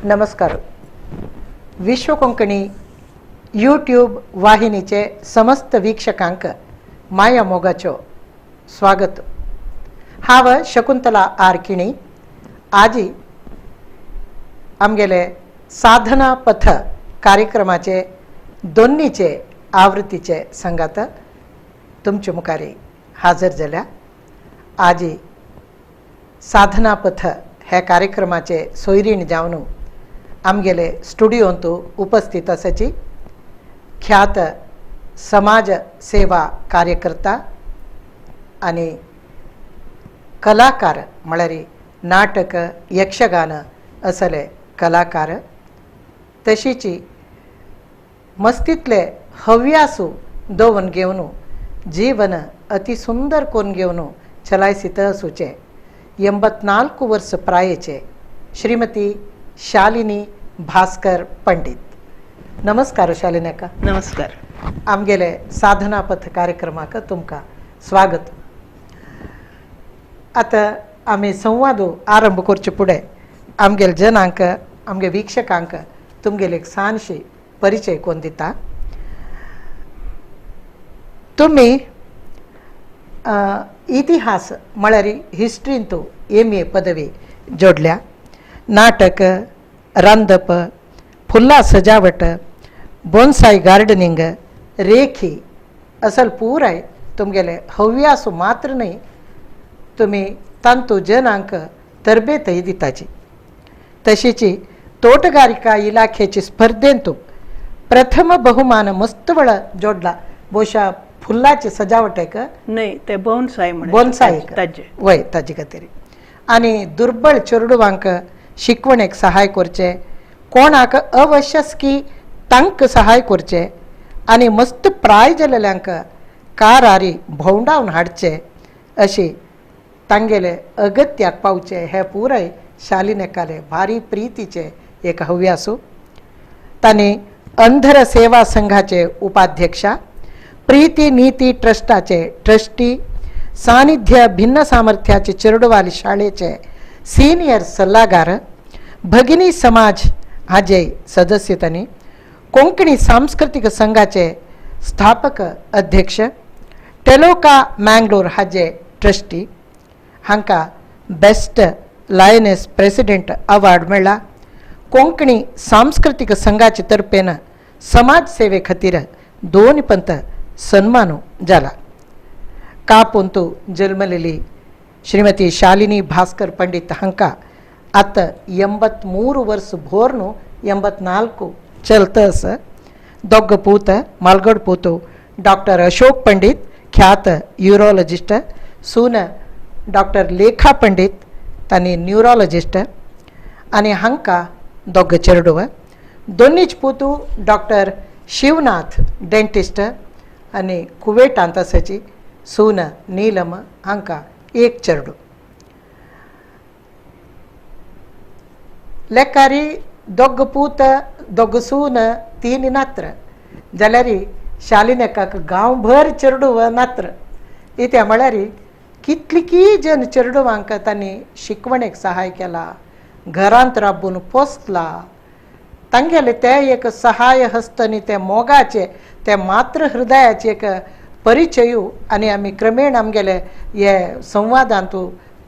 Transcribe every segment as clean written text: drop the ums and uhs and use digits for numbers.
नमस्कार. विश्व कोंकणी यूट्यूब वाहिनीचे समस्त वीक्षकांक माया मोगाचो स्वागत. हांव शकुंतला आर किणी. आजी आमगेले साधना पथ कार्यक्रमाचे दोन्नीचे आवृत्तीचे संगात तुमचे मुखारी हाजर जाल्या. आजी साधना पथ ह्या कार्यक्रमाचे सोयरीण जावन आमगेले स्टुडियोंत उपस्थित आसाची ख्यात समाज सेवा कार्यकर्ता आनी कलाकार म्हळ्यार नाटक यक्षगान असले कलाकार, तशीची मस्तीतले हव्यासू दवरून घेवन जीवन अति सुंदर करून घेवन चलायसीत आसूचे 84 वर्स प्रायेचे श्रीमती शालिनी भास्कर पंडित. नमस्कार शालिनी अक्का. नमस्कार. आमगेले साधना पथ कार्यक्रमाक तुमकां स्वागत. आतां आमी संवाद आरंभ करचे फुडें आमगेले जनांक आमगे वीक्षकांक तुमगेले एक ल्हानशी परिचय कोण दिता. तुमी इतिहास म्हळ्यार हिस्ट्रींत एम ए पदवी जोडल्या. नाटक, रांदप, फुलां सजावट, बोन्साय गार्डनिंग, रेखी असल पुराय तुमगेले हव्यासू मात्र न्हय, तुमी तांतू जनांक तरबेतय दिताची. तशीची तोटगारिका इलाखेची स्पर्धेंत प्रथम बहुमान मस्त वेळ जोडला. ಬಹುಶಃ फुलाची सजावट एक न्हय ते बोन्साय बोन्साय वय ताजे खातीर. आनी दुर्बळ चेडवांक शिकवणेक सहाय करचे, कोणाक अवश्यकी तांक सहाय करचे आनी मस्त प्राय जाल्ल्यांक कारारी भोंवडावन हाडचे अशी तांगेले अगत्याक पावचे हे पुराय शालिनी अक्काले भारी प्रितीचे एक हव्यासू. तांणी अंधर सेवा संघाचे उपाध्यक्षा, प्रीती नीती ट्रस्टाचे ट्रस्टी, सानिध्य भिन्न सामर्थ्याचे चेरडुवाली शाळेचे सिनियर सल्लागार, भगिनी समाज हाजे सदस्य, तांणी कोंकणी सांस्कृतिक संघाचे स्थापक अध्यक्ष, टेलोका मँगलोर हाजे ट्रस्टी, हांकां बेस्ट लायनेस प्रेसिडेंट अवॉर्ड मेळ्ळा. कोंकणी सांस्कृतिक संघाचे तर्फेन समाज सेवे खातीर दोन पंत सन्मान जाला. कापूंतू जन्मलेली श्रीमती शालिनी भास्कर पंडित हांकां आतां 83 वर्स भोरनु 84 चलत आसा. दोग पूत, मालगड पूत डॉक्टर अशोक पंडित ख्यात युरोलॉजिस्ट, सून डॉक्टर लेखा पंडित तांणी न्युरोलॉजिस्ट आनी हांकां दोग चेरडूव. दोनीच पूतू डॉक्टर शिवनाथ डेंटिस्ट आनी कुवेटांत आसाची सून नीलम हांकां एक चेरडू. लेकारी दोग पूत, दोग सून, तीन नात्र जाल्यार शालिनी अक्काक गांवभर चेरडूव नात्र. इत्या म्हळ्यार कितली जन चेरडुवांक तांणी शिकवणेक सहाय केला, घरांत राबून पोसला. तांगेले ते एक सहाय हस्त आनी ते मोगाचे ते मातृ हृदयाचे एक परिचयू आनी आमी क्रमेण आमगेले हे संवादांत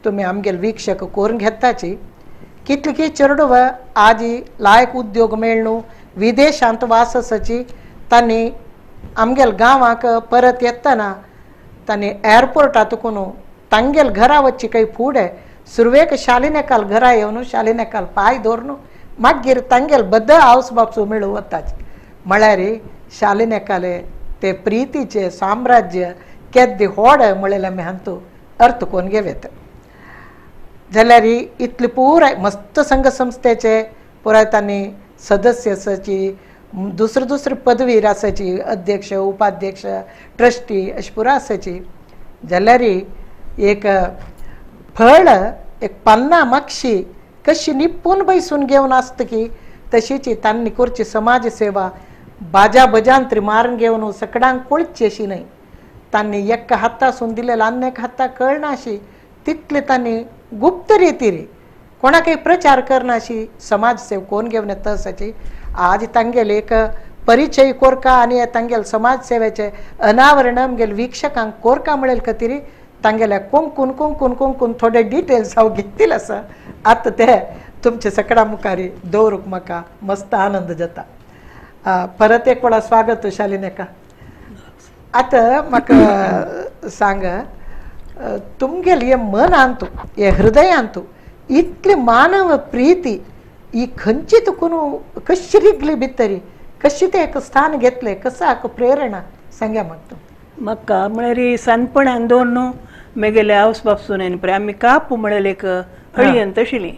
तुमी आमगेले वीक्षक करून घेताची. कितली चेरडुव आजी लायक उद्योग मेळ्ळू विदेशांत वास आसाची. तांणी आमगेले गांवाक परत येतना तांणी एअरपोर्टांतकून तांगेले घरा वचची काही फुडें सुरवेक शालिनी अक्काल घरा येवन शालिनी अक्काल पांय दवरून मागीर तांगेले बद्द हावस बापसो मेळूं वताची. म्हळ्यार शालिनी अक्काले ते प्रितीचे साम्राज्य केद्दे होड म्हळ्यार आमी हांतू अर्थ कोण घेवेत. जाल्यार इतले पुराय मस्त संघ संस्थेचे पुराय तांणी सदस्य आसाची, दुसरे दुसरे पदवीर आसाची, अध्यक्ष, उपाध्यक्ष, ट्रस्टी अशें पुराय आसाची. जाल्यार एक फळ एक पान्ना मागशी कशी निपून बैसून घेवन आसता की तशीच तांणी करची समाज सेवा बाजा बजांत्री मारून घेवन सकडांक पळची अशी न्हय. तांणी एका हातासून दिलेलं आनी एका हाता कळना अशी तितले तांणी गुप्त रितीर कोणाकय प्रचार करना अशी समाज सेव कोण घेवन येता असाची आज तांगेले एक परिचय कोरका आनी तांगेले समाज सेवेचे अनावरण आमगेले वीक्षकांक कोरका म्हणले खातीर तांगेल्या कोंकून कोंकून कोंकून थोडे डिटेल्स हांव घेतले आसा. आतां ते तुमचे सगळ्या मुखार दवरूंक म्हाका मस्त आनंद जाता. परत एक वेळा स्वागत शालिनेका. आतां म्हाका सांग, तुमगेले हे मनांतू हे हृदयांतू इतली मानव प्रिती ही खंयची तुकून कशी रिगली भितरी, कशी ते एक स्थान घेतले, कसं हाका प्रेरणा सांग्या म्हाका तूं. म्हाका म्हळ्यार सानपणान दवर न्हू मेगेले आवस बापसून पळय आमी कापू म्हळ्यार एक हळयंत आशिल्ली,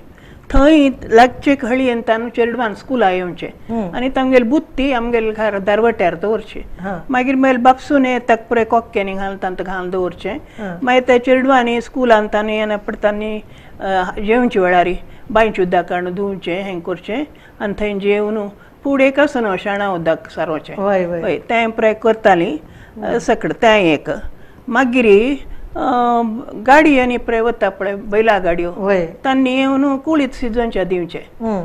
थंय लागचे हळयेन तांकां चेडवान स्कुला येवचें आनी तांगेली बुत्ती आमगेले घरा दारवट्यार दवरची. मागीर मेल बापसून येता पुराय कोक्क्यांनी घालून तांकां घालून दवरचें. मागीर त्या चेडवांनी स्कुलान तांणी येना पडटा तांणी जेवचे वेळार बांयचें उदक हाडून धुवचें हें करचें आनी थंय जेवन फुडें एक आसना शाणा उदक सारोवचें. हय, तें पुराय करतालीं सगळें. तें एक मागीर गाडी आनी पळय वता पळय बैला गाडयो, तांणी येवन कुळीत शिजोवचें दिवचें.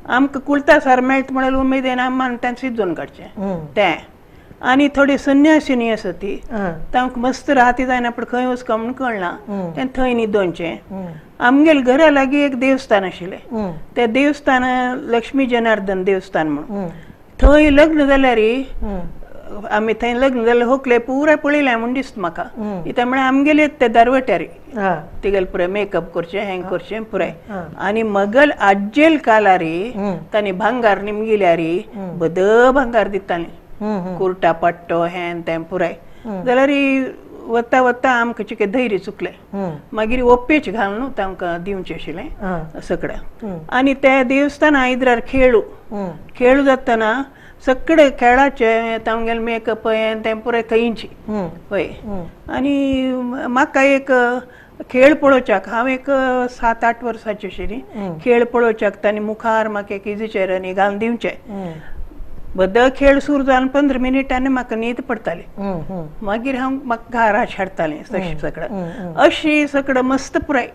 आमकां कुळता सार मेळटा म्हणल्यार उमेदीन आमान तें शिजोवन काडचें तें. आनी थोडी संन्यासिनी आसा ती तांकां मस्त राती जायना पण खंय वचका म्हूण कळना, तें थंय न्हिदोवचें. आमगेले घरा लागीं एक देवस्थान आशिल्लें, त्या देवस्थान लक्ष्मी जनार्दन देवस्थान म्हणून, थंय लग्न जाल्यार आमी थंय लग्न जाल्यार होकले पुराय पळयलें म्हूण दिसता म्हाका. कित्याक म्हळ्यार आमगेले ते दारवट्यार तिगेले पुराय मेकअप करचें हें करचें पुराय. आनी मगल आज्जेल कालारी तांणी भांगार निमगिल्यार बद भांगार दितालीं, कुर्टा पट्टो हें तें पुराय. जाल्यार वता वता आमकां चिके धैर्य चुकलें, मागीर ओपेच घालून तांकां दिवचें आशिल्लें सगळें. आनी त्या देवस्थाना आयदरार खेळू खेळू जातना सगळे खेळाचे तांगेले मेकअप हें तें पुराय थंयची. हय, आनी म्हाका एक खेळ पळोवच्याक, हांव एक 7-8 वर्सांची आशिल्ली, खेळ पळोवच्याक तांणी मुखार म्हाका एक इजी चेरांनी घालून दिवचें. बद खेळ सुरू जावन 15 मिनटांनी म्हाका न्हीद पडटाली. मागीर हांव म्हाका घरा हाडटालें तशें सगळें. अशी सगळें मस्त पुराय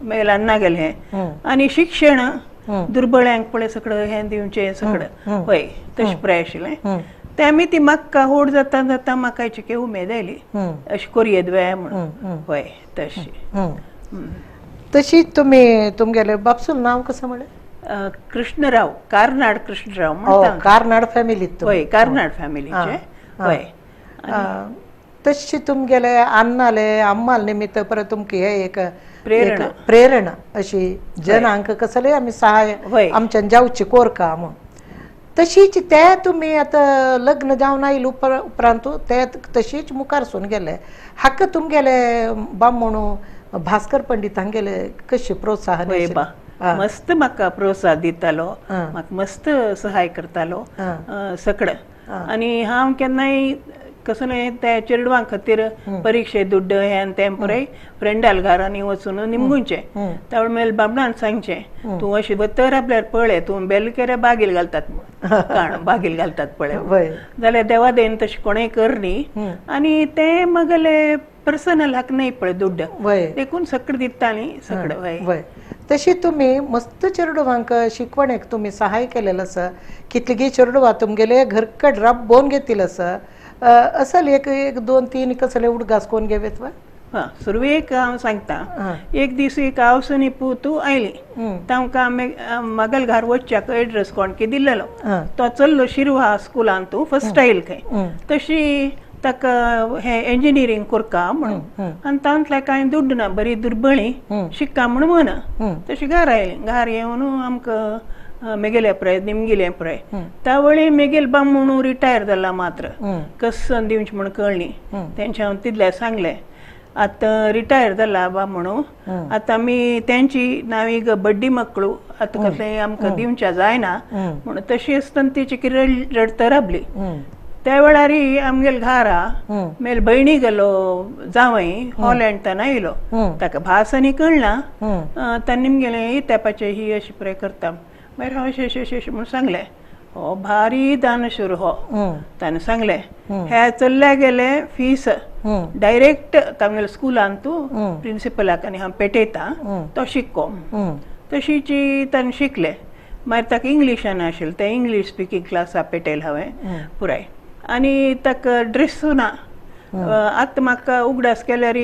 मेला गेलें हें. आनी शिक्षण दुर्बळ्यांक पळय सगळें हें दिवचें सगळें. हय, तशें पुराय आशिल्लें. तें आमी ती म्हाका होड जाता जाता म्हाका चिके उमेद आयली अशें करयेत वे म्हणून. हय, तशी तशी तुमी तुमगेले बापसूल नांव कसं म्हणलें? कृष्णराव, कार्नाड कृष्णराव म्हणटा. कार्नाड फॅमिली. हय, कार्नाड फॅमिलीचे. हय, तशी तुमगेले अन्नाले अम्माल निमित्त परत तुमकां हे एक प्रेरणा प्रेरणा अशी जनांक कसले आमी सहाय आमच्यान जावची कोरका म्हूण. तशीच ते तुमी आतां लग्न जावन आयले उपरांत ते तशीच मुखार सून गेले. हाका तुमगेले बामणू भास्कर पंडित हांगेले कशें प्रोत्साहन? मस्त म्हाका प्रोत्साहन दितालो, म्हाका मस्त सहाय करतालो सगळें. आनी हांव केन्नाय कसं न्हय त्या चेडवां खातीर परिक्षे दुड्ड हें तें पुराय फ्रेंडाल घरांनी वचून निमगुंचें. त्यावेळ मेल बाबणान सांगचें, तूं अशें बतर आपल्यार पळय तूं बेलकेरे बागील घालतात म्हूण, काण बागील घालतात पळय. जाल्यार देवा देन तशें कोणें कर न्ही. आनी तें मगेले पर्सनल हाक न्हय पळय दुड्ड, देखून सगळें दितालीं सगळें. हय, तशी तुमी मस्त चेडवांक शिकवणेक तुमी सहाय केलेलं आसा. कितलीगी चेडवां तुमगेले घरकड राबोवन घेतील आसा. असल एक एक 2 3 कसले उडगास कोण घेवेत वा? हां, सुरवेक हांव सांगता. एक दीस एक आवसनी पूत आयली, तांकां मगल घर वचच्याक एड्रेस कोण की दिल्लेलो, तो चल्लो शिरवा स्कुलान तूं फर्स्ट आयल खंय. तशी ताका हें इंजिनियरींग करका म्हणून, आनी तांतल्या कांय दुड्ड ना, बरी दुर्बळी शिक्का म्हूण म्हणा. तशी घर आयली, घर येवन आमकां मेगेले पुराय निमगिले पुराय. त्या वेळी मेगेल बामणू रिटायर जाला मात्र कसं दिवचें म्हूण कळ्ळी. तेंच्या हांव तितलें सांगलें, आतां रिटायर जाला बामणू, आतां आमी तेंची नांव बड्डी मक्कळू आतां कसलें आमकां दिवच्या जायना म्हणून. तशी आसतना ती चिकी रडत राबली. त्या वेळार आमगेले घरा मेल भयणी गेलो जावंय हॉलँड आयलो, ताका भास आनी कळना. तांणी निमगेलें तेपाचे ही अशी पुराय करता. मागीर हांव अशें अशें अशें अशें म्हूण सांगलें. हो भारी दानशूर हो. ताणें सांगलें हे चल्ल्या गेले फीस डायरेक्ट तांगेले स्कुलान तूं प्रिंसिपलाक आनी हांव पेटयता तो शिक्को. तशीची ताणें शिकलें. मागीर ताका इंग्लिशान आशिल्लें तें इंग्लीश स्पिकींग क्लासा पेटयलें हांवें पुराय. आनी ताका ड्रेसूय ना. आतां म्हाका उगडास केल्यार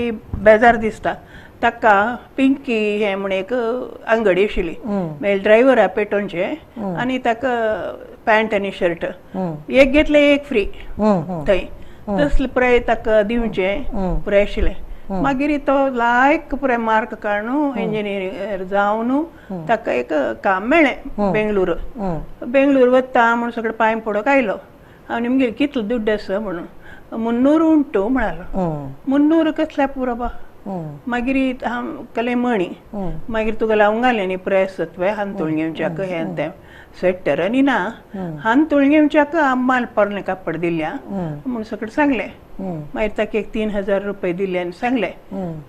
बेजार दिसता. ताका पिंकी हें म्हण एक अंगडी आशिल्ली, मागीर ड्रायव्हरा पेटोवचें आनी ताका पॅन्ट आनी शर्ट एक घेतलें एक फ्री थंय तसलें पुराय ताका दिवचें पुराय आशिल्लें. मागीर तो लायक पुराय मार्क काडून इंजिनियर जावन ताका एक काम मेळ्ळें बेंगळूर. बेंगळूर वता म्हूण सगळें पांय पडोंक आयलो. हांव निमगेर कितलो दुड्ड आसा म्हणून 300 उंटू म्हणालो. 300 कसल्या पुरो बा. मागीर हांव कले म्हणी मागीर तुका लावंक घालें न्ही पुराय आसत हांतूळ घेवच्याक हें तें स्वेटर आनी ना हांतूळ घेवच्याक माल पोरणें कापड दिल्या म्हूण सगळें सांगलें. मागीर ताका एक 3000 रुपये दिले आनी सांगलें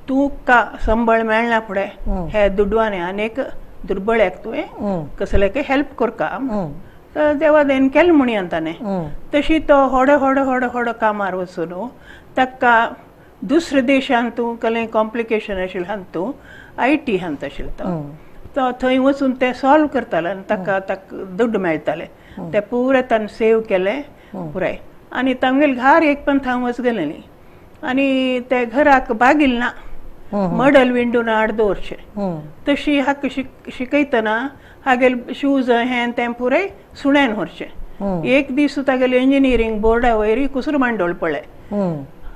तूं का संबळ मेळना फुडें हे दुडवाने आनी एक दुर्बळ्याक तुवें कसले काय हेल्प करका. तर देवा देन केलें म्हणून ताणें. तशी तो होडो होडो होडो होडो कामार वचून ताका दुसऱ्या देशांत तूं कसलें कॉम्प्लिकेशन आशिल्लें हांतू I T हांत आशिल्लो तो तो थंय वचून तें सॉल्व करतालो आनी ताका ताका दुड्ड मेळटाले ते पुरे ताणें सेव केलें पुराय. आनी तांगेले घर एक पण थंय वच गेलें न्ही आनी ते घराक बागील ना, मडल विंडून हाड दवरचें. तशी हाका शिकयतना हागेले शूज हें तें पुराय सुण्यान व्हरचें. एक दीस तागेले इंजिनियरींग बोर्डा वयर कुसूर मांडोळ पळय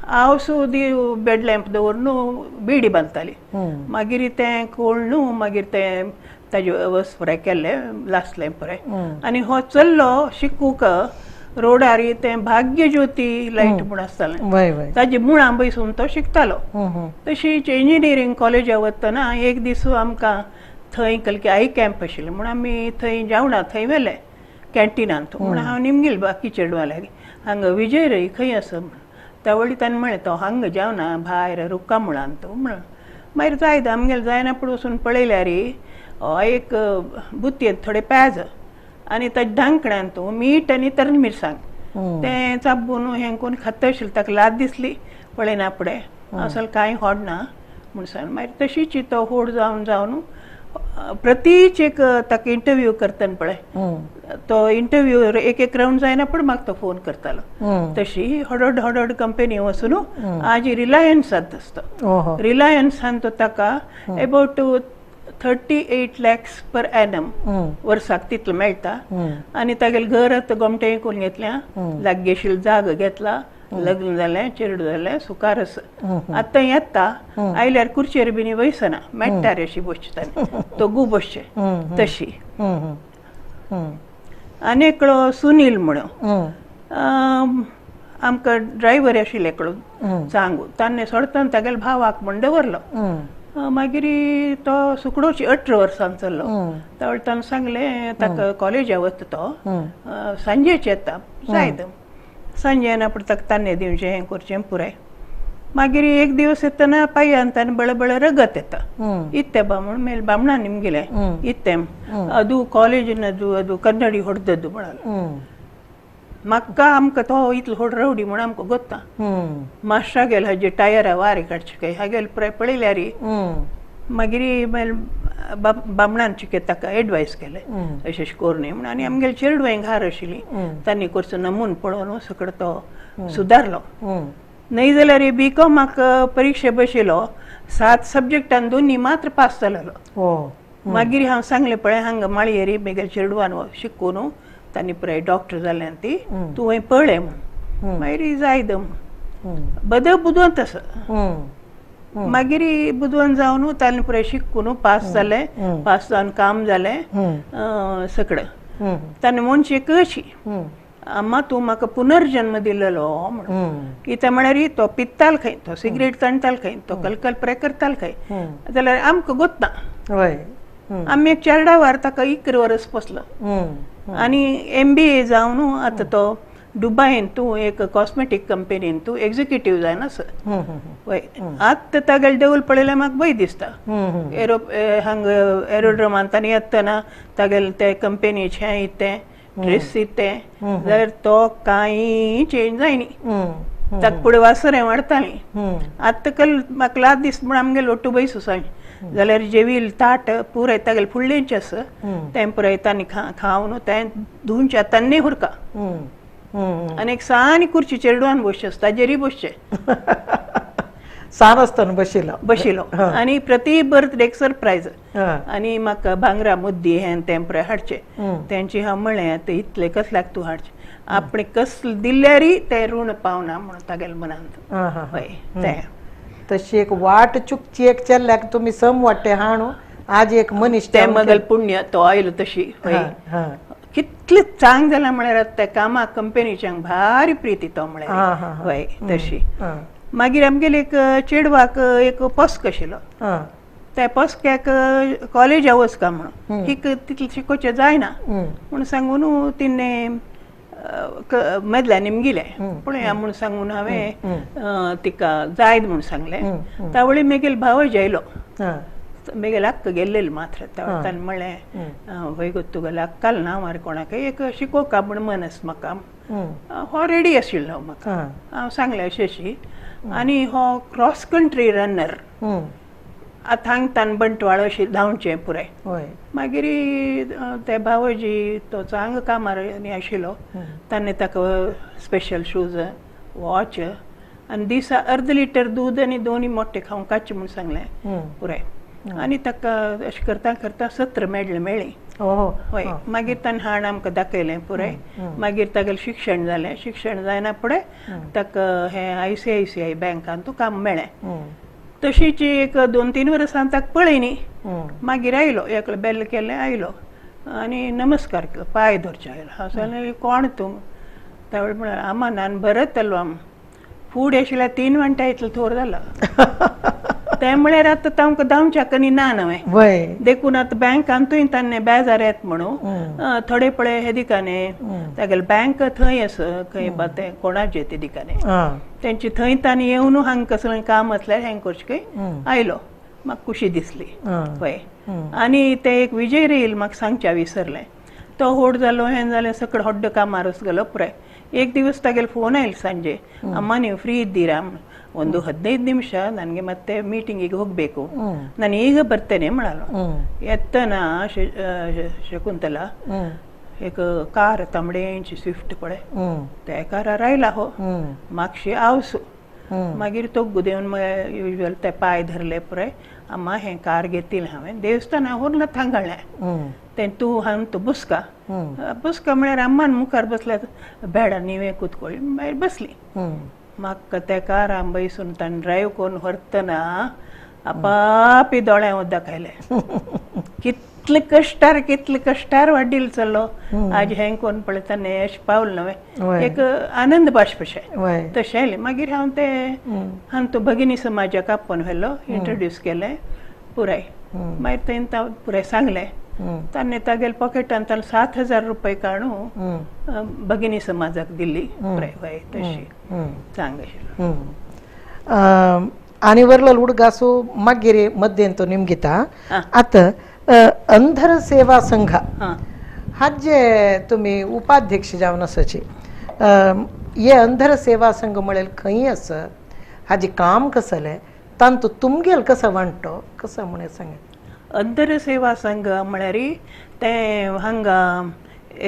हांव सुदी बेड लॅम्प दवरून बिडी बांदताली. मागीर तें कोळ्ळू मागीर तें ताजे वस पुराय केल्लें लासलें पुराय. आनी हो चल्लो शिकूंक रोडार तें भाग्यज्योती लायट म्हूण आसतालें ताजे मुळां बसून तो शिकतालो. तशीच इंजिनियरींग कॉलेजा वतना एक दीस आमकां थंय कलकी I camp आशिल्लें म्हूण आमी थंय जेवणा थंय व्हेलें कॅन्टिनांत. म्हूण हांव निमगेल बाकी चेडवां लागीं हांगा विजय रे खंय आसा म्हूण. त्या वळी ताणें म्हळें तो हांगा जेवना भायर रुक्का मुळान तो म्हणून. मागीर जायत आमगेले जायना पूण वचून पळयल्यार एक बुतयेंत थोडे प्याज आनी ताच्या धांकण्यान तूं मीठ आनी तरणी मिरसांग तें चाबून हें करून खाता आशिल्लें. ताका लाद दिसली पळयना फुडें असो कांय होड ना म्हूण सांग. मागीर तशीच तो होड जावन जावन प्रतीच एक ताका इंटरव्यू करतना पळय तो इंटरव्यू एक एक रावंड जायना पूण म्हाका तो फोन करतालो. तशी हडड हडड कंपनी वचून आज रिलायन्सांत आसता. रिलायन्सान तो ताका about 38 lakhs per annum वर्साक तितलो मेळटा. आनी तागेलें घर आतां गोमटें करून घेतल्या, लागीं जागो घेतला, लग्न जालें, चेडूं जालें, सुखार आसा. आतां येता आयल्यार कुर्चेर बीन बसना, मेट्टार अशी बसचे ताणें तो गू बसचें तशी. आनी एकलो सुनील म्हणून आमकां ड्रायव्हर आशिल्लो एकलो सांगू, ताणें सोडतना तागेल्या भावाक म्हण दवरलो. मागीर तो सुकडोची 18 वर्सां चल्लो. त्या ताणें सांगलें ताका कॉलेजा वता तो सांजेच येता जायत सांजे येना पूण ताका तान्ने दिवचें हें करचें पुराय. मागीर एक दिवस येतना पांयान ताणें बळबळ रगत येता इत्ते बा म्हूण मेल बामणा निमगेलें इत्ते ಅದು ಕಾಲೇಜಿನದು ಅದು ಕನ್ನಡಿ ಹೊಡೆದದ್ದು म्हणालो. म्हाका आमकां तो इतलो होड रवडी म्हूण आमकां गोत्ता. मास्टरागेल हाजे टायरा वारे काडचे काय हागेल पुराय पळयल्यार मागीर मेल बामणान चिके ताका एडवायस केलें अशें अशें करूं न्ही म्हूण. आनी आमगेले चेडवां घार आशिल्ली तांणी करचो नमून पळोवन सकड तो सुदारलो. न्हय जाल्यार बी कॉमाक परिक्षे बशिल्लो 7 सब्जेक्टान 2 मात्र पास जालेलो. मागीर हांव सांगलें पळय हांगा माळयेरी म्हगेल्या चेडवान शिकून तांणी पुराय डॉक्टर जाल्यान ती तुवें पळय म्हूण. मागीर जायद म्हूण बद बुदवंत आसा. मागीर बुदवंत जावन ताणें पुराय शिकून पास जालें, पास जावन काम जालें सगळें. ताणें म्हणचें कशी अम्मा तूं म्हाका पुनर्जन्म दिलेलो म्हणून. कितें म्हळ्यार तो पित्ताल खंय, तो सिगरेट ताणटाल खंय, तो कलकल पुराय करताल खंय, जाल्यार आमकां गोत्ता. आमी एक चेरडावार ताका 11 वर्स पोसलो. आनी MBA जावन आतां तो दुबायन तूं एक कॉस्मेटीक कंपनीन तूं एग्जिक्युटीव जायना सर. वय आतां तागेलें देवूळ पळयल्यार म्हाका भंय दिसता. हांगा एरोड्रोमान ताणें येतना तागेलें ते कंपनीचें हें इतें ड्रेस इतें जाल्यार तो कांय चेंज जायनी. ताका फुडें वासरें वाडतालीं. आतां कल म्हाका लात दीस म्हूण आमगेले ओट्टू बैसू सांग जाल्यार जेवील ताट पुराय तागेले फुडलेंच आसा तें पुराय तांणी खावन तें धुवचें तान्ने हुरका आनी एक सानी कुर्ची चेडवान बसचें आसता ताजेरय बसचें. सान आसतना बशिल्लो बशिल्लो आनी प्रति बर्थडेक सरप्रायज आनी म्हाका भांगरा मुद्दी हें तें पुराय हाडचें. तेंची हांव म्हळें आतां इतलें कसल्याक तूं हाडचें, आपणे कसलें दिल्यारय तें ऋण पावना म्हणून तागेल्या मनांत. हय तें तशी एक वाट चुकची एक चेल्ल्याक तुमी सम वाटे हाणू आज एक मनीस तें मगल पुण्य तो आयलो तशी. हय कितलें चांग जालां म्हळ्यार त्या कामाक कंपनीच्यांक भारी प्रिती तो म्हळ्यार. हय तशी. मागीर आमगेले एक चेडवाक एक पोस्क आशिल्लो, त्या पोस्क्याक कॉलेजा वचका म्हणून हिक तितलें शिकोवचें जायना म्हूण सांगून तिणें मदल्या निमगिलें पळया म्हूण सांगून हांवें तिका जायत म्हूण सांगलें. तावळी मेगेल भावज आयलो, मेगेल अक्क गेल्लेलो मात्र. ताणें म्हणलें वय गो तुगेले अक्काल ना मारे कोणाक एक शिकोवका म्हूण मन आसा म्हाका. हो रेडी आशिल्लो म्हाका, हांव सांगलें अशें अशी. आनी हो क्रॉस कंट्री रनर, आतां हांगा तान बंटवाळ अशें धांवचें पुराय. मागीर ते भावोजी तो चांग कामार आशिल्लो, ताणें ताका स्पेशल शूज वॉच आनी दिसा अर्द लिटर दूद आनी दोनी मोटे खावंक काडचें म्हूण सांगलें पुराय. आनी ताका अशें करता करता 17 मेडल मेळ्ळीं. हय मागीर ताणें हाण आमकां दाखयलें पुराय. मागीर तागेलें शिक्षण जालें, शिक्षण जायना फुडें ताका हें ICICI बँकान तूं काम मेळ्ळें. तशीच एक 2-3 वर्सां ताका पळय न्ही. मागीर आयलो एकलो बेल केलें आयलो आनी नमस्कार केलो, पांय धरचे आयलो. हांव सांगलें कोण तूं? त्यावेळी म्हळ्यार आमा नान भरत आलो, फूड आशिल्ल्या 3 वांट्या इतलो थोर जाला. तें म्हळ्यार आतां तांकां धांवच्याक आनी ना न्हय, देखून आतां बँकांतूय तांणे बेजार येत म्हणून थोडे पळय हे दिकाने तागेले बँक थंय आसा खंय बा तें कोणाचें ते दिकाने तेंचे थंय तांणी येवन हांगा कसलें काम आसल्यार हें करचें खंय आयलो. म्हाका खुशी दिसली. हय आनी तें एक विजय रेल म्हाका सांगचें विसरलें. तो होड जालो हें जालें सगळें होड्ड कामारच गेलो पुराय. एक दिवस तागेले फोन आयलो सांजे, ಅಮ್ಮ ನೀವು ಫ್ರೀ ಇದ್ದೀರಾ? ಒಂದು 15 ನಿಮಿಷ ನನಗೆ ಮತ್ತೆ ಮೀಟಿಂಗಿಗೆ ಹೋಗಬೇಕು, ನಾನು ಈಗ ಬರ್ತೇನೆ ಮಾಡಲು. ಎತ್ತನ ಶಕುಂತಲ एक कार तांबडेंची स्विफ्ट पळय त्या कारार आयला हो मागशी आवसू. मागीर तोग्गू देवन युजल ते पांय धरले पुराय. अम्मा हें कार घेतिल्लें हांवें देवस्थाना व्हरून थांगळ्ळें तें तूं हांग तूं बसका बसका म्हळ्यार अम्मान मुखार बसल्यार बेडा नीवे कुतकोळी मागीर बसली. म्हाका त्या कारान बैसून ताणें ड्रायव्ह करून व्हरतना आपापी दोळ्यां उदक आयलें. कितले कश्टार कितले कश्टार वाडील चल्लो आज हें कोण पळयता अशें पावल न्हय, एक आनंद बाष्प अशें तशें आयलें. मागीर हांव तें हांव तो भगिनी समाजाक आपोवन व्हेलो, इंट्रोड्यूस केलें पुराय. मागीर तें पुराय सांगलें. ताणें तागेल्या पॉकेटान ताणें 7,000 रुपये काडून भगिनी समाजाक दिल्ली पुराय. हय तशी सांग आशिल्लो. आनी वरलो उडगासू मागीर मध्यंत निमगिता. आतां अंधर सेवा संघ हाजे तुमी उपाध्यक्ष जावन आसाची, हे अंधर सेवा संघ म्हळ्यार खंय आसा, हाजें काम कसलें, तांतू तुमगेल कसो वांटो कसो म्हणून सांगा. अंधर सेवा संघ म्हळ्यार तें हांगा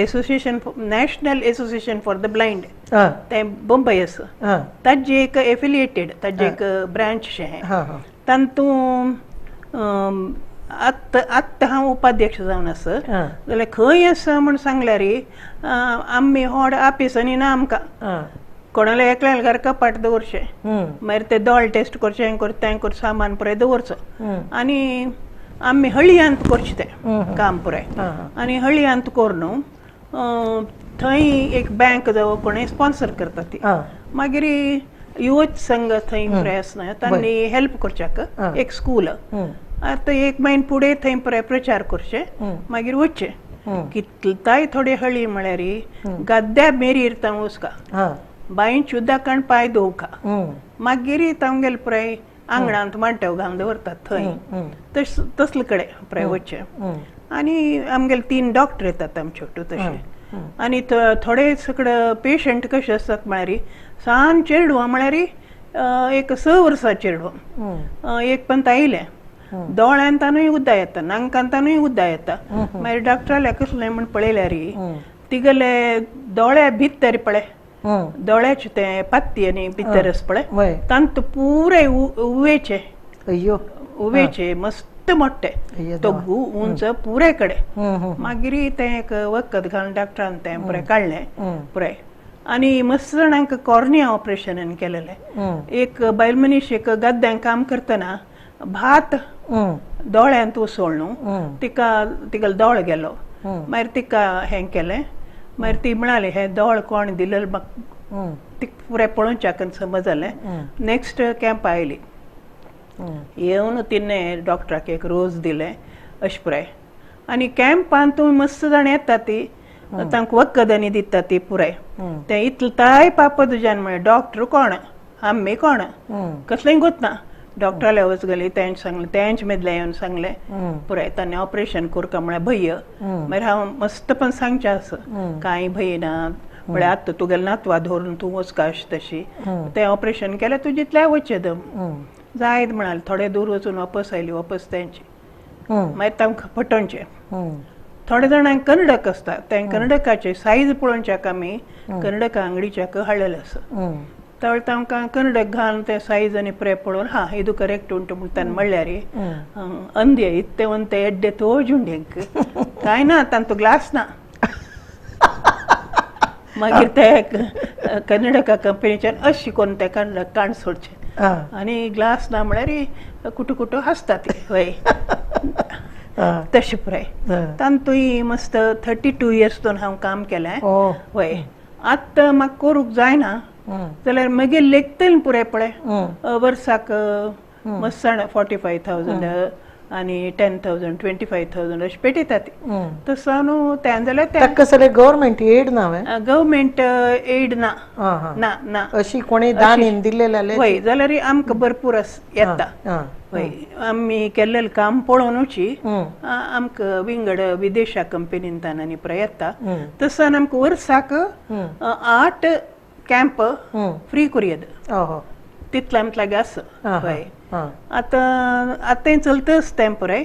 association, national association for the blind तें बंबय आसा, ताजें एक एफिलिएटेड ताजें एक ब्रांच शें. तातूंत आत्तां आत्तां हांव उपाध्यक्ष जावन आसा जाल्यार खंय आसा म्हूण सांगल्यार आमी व्हड ऑफिसांनी ना आमकां, कोणाल्या एकल्यान घर कपाट दवरचें, मागीर ते दोळ टेस्ट करचें, हें कर तें कर, सामान पुराय दवरचो आनी आमी हळयांत करचें तें काम पुराय. आनी हळयांत करून थंय एक बँक जावं कोणें स्पॉन्सर करता ती, मागीर युवत संघ थंय पुराय आसना तांणी हेल्प करच्याक एक स्कूल आतां एक म्हयनो फुडें थंय पुराय प्रचार करचें, मागीर वचचें. कितलेय थोडे हळी म्हळ्यार गाद्या मेरीर तांव वचका, बांयच उदकान पांय धुवका, मागीर तांगेले पुराय आंगणांत मांटव घालून दवरतात थंय तसले कडेन पुराय वचचें. आनी आमगेले 3 डॉक्टर येतात आमचे तशें. आनी थोडे सगळे पेशंट कशे आसतात म्हळ्यार सान चेडवां म्हळ्यार एक 6 वर्सां चेडवां एक पंत आयलें दोळ्यान तानूय उद्दा येता नांकान तानूय उद्दा येता. मागीर डॉक्टराल्या कसलें म्हण पळयल्यार तिगेले दोळ्या भितर पळय दोळ्याचे ते पात्ती आनी भितर आसा पळय तांत पुराय उवेचे उवेचे मस्त मोठे तोगू उंच पुराय कडे. मागीर तें एक वखद घालून डॉक्टरान तें पुराय काडलें पुराय. आनी मस्त जाणांक कॉर्निया ऑपरेशन केलेलें. एक बायल मनीस एक गद्द्यांक काम करतना भात दोळ्यांत उसळ न्हू तिका तिका दोळ गेलो. मागीर तिका हें केलें. मागीर ती म्हणाली हे दोळ कोण दिलें म्हाका तिका पुराय पळोवच्याक समज जालें. नेक्स्ट कॅम्प आयली येवन तिणें डॉक्टराक एक रोज दिलें अशें पुराय. आनी कॅम्पान तूं मस्त जाण येता ती तांकां वखदांनी दिता ती पुराय. तें इतलें ताय पापा तुज्यान म्हळें डॉक्टर कोण आमी कोण कसलेंय गोतना. डॉक्टराल्या वच गेली तेंच सांगलें तेंच मेदलें येवन सांगलें पुराय. ताणें ऑपरेशन करका म्हळ्यार भंय. मागीर हांव मस्त पण सांगचें आसा कांय भंय ना म्हळ्यार आतां तुगेलें नातवा धरून तूं वचका अशें तशी तें ऑपरेशन केलें तुजें इतलें वचचें दम जायत म्हणाले. थोडे दूर वचून वापस आयली वापस तेंची मागीर तांकां फटोवचें. थोडे जाणांक कर्णडक आसता तें कर्णडकाचे सायज पळोवच्याक आमी कर्णडका आंगडीच्याक हाडलेलें आसा. तर तांकां कर्णडक घालून तें सायज आनी पुराय पळोवन हा इदू करेक्ट उंटू म्हण ताणें म्हणल्यार अंदे इत्ते वंते एड्डे तोजुंडेंक कांय ना तांतू ग्लास ना. मागीर ते कर्नाटका कंपनीच्यान अशें करून ते कर्णडक काण सोडचें आनी ग्लास ना म्हळ्यार कुटू कुटू हांसता ती हय तशें पुराय. तांतूय मस्त 32 इयर्स दोन हांव काम केलें हय. आतां म्हाका करूंक जायना जाल्यार मागीर लेखतलें पुराय पळय वर्साक मस्त 45,000 आनी 10,000 25,000 अशें पेटयतात. तसो न्हू तें जाल्यार कसलें गव्हर्मेंट एड ना? गव्हर्मेंट एड ना ना ना अशी कोणी दान दिल्लें हय जाल्यार आमकां भरपूर येता हय. आमी केल्लें काम पळोवनूच आमकां विंगड विदेशा कंपनीन आनी पुराय येता. तसो आमकां वर्साक 8 कॅम्प फ्री करुया तितलें आमकां लागीं आसा हय. आतां आतां चलताच तें पुराय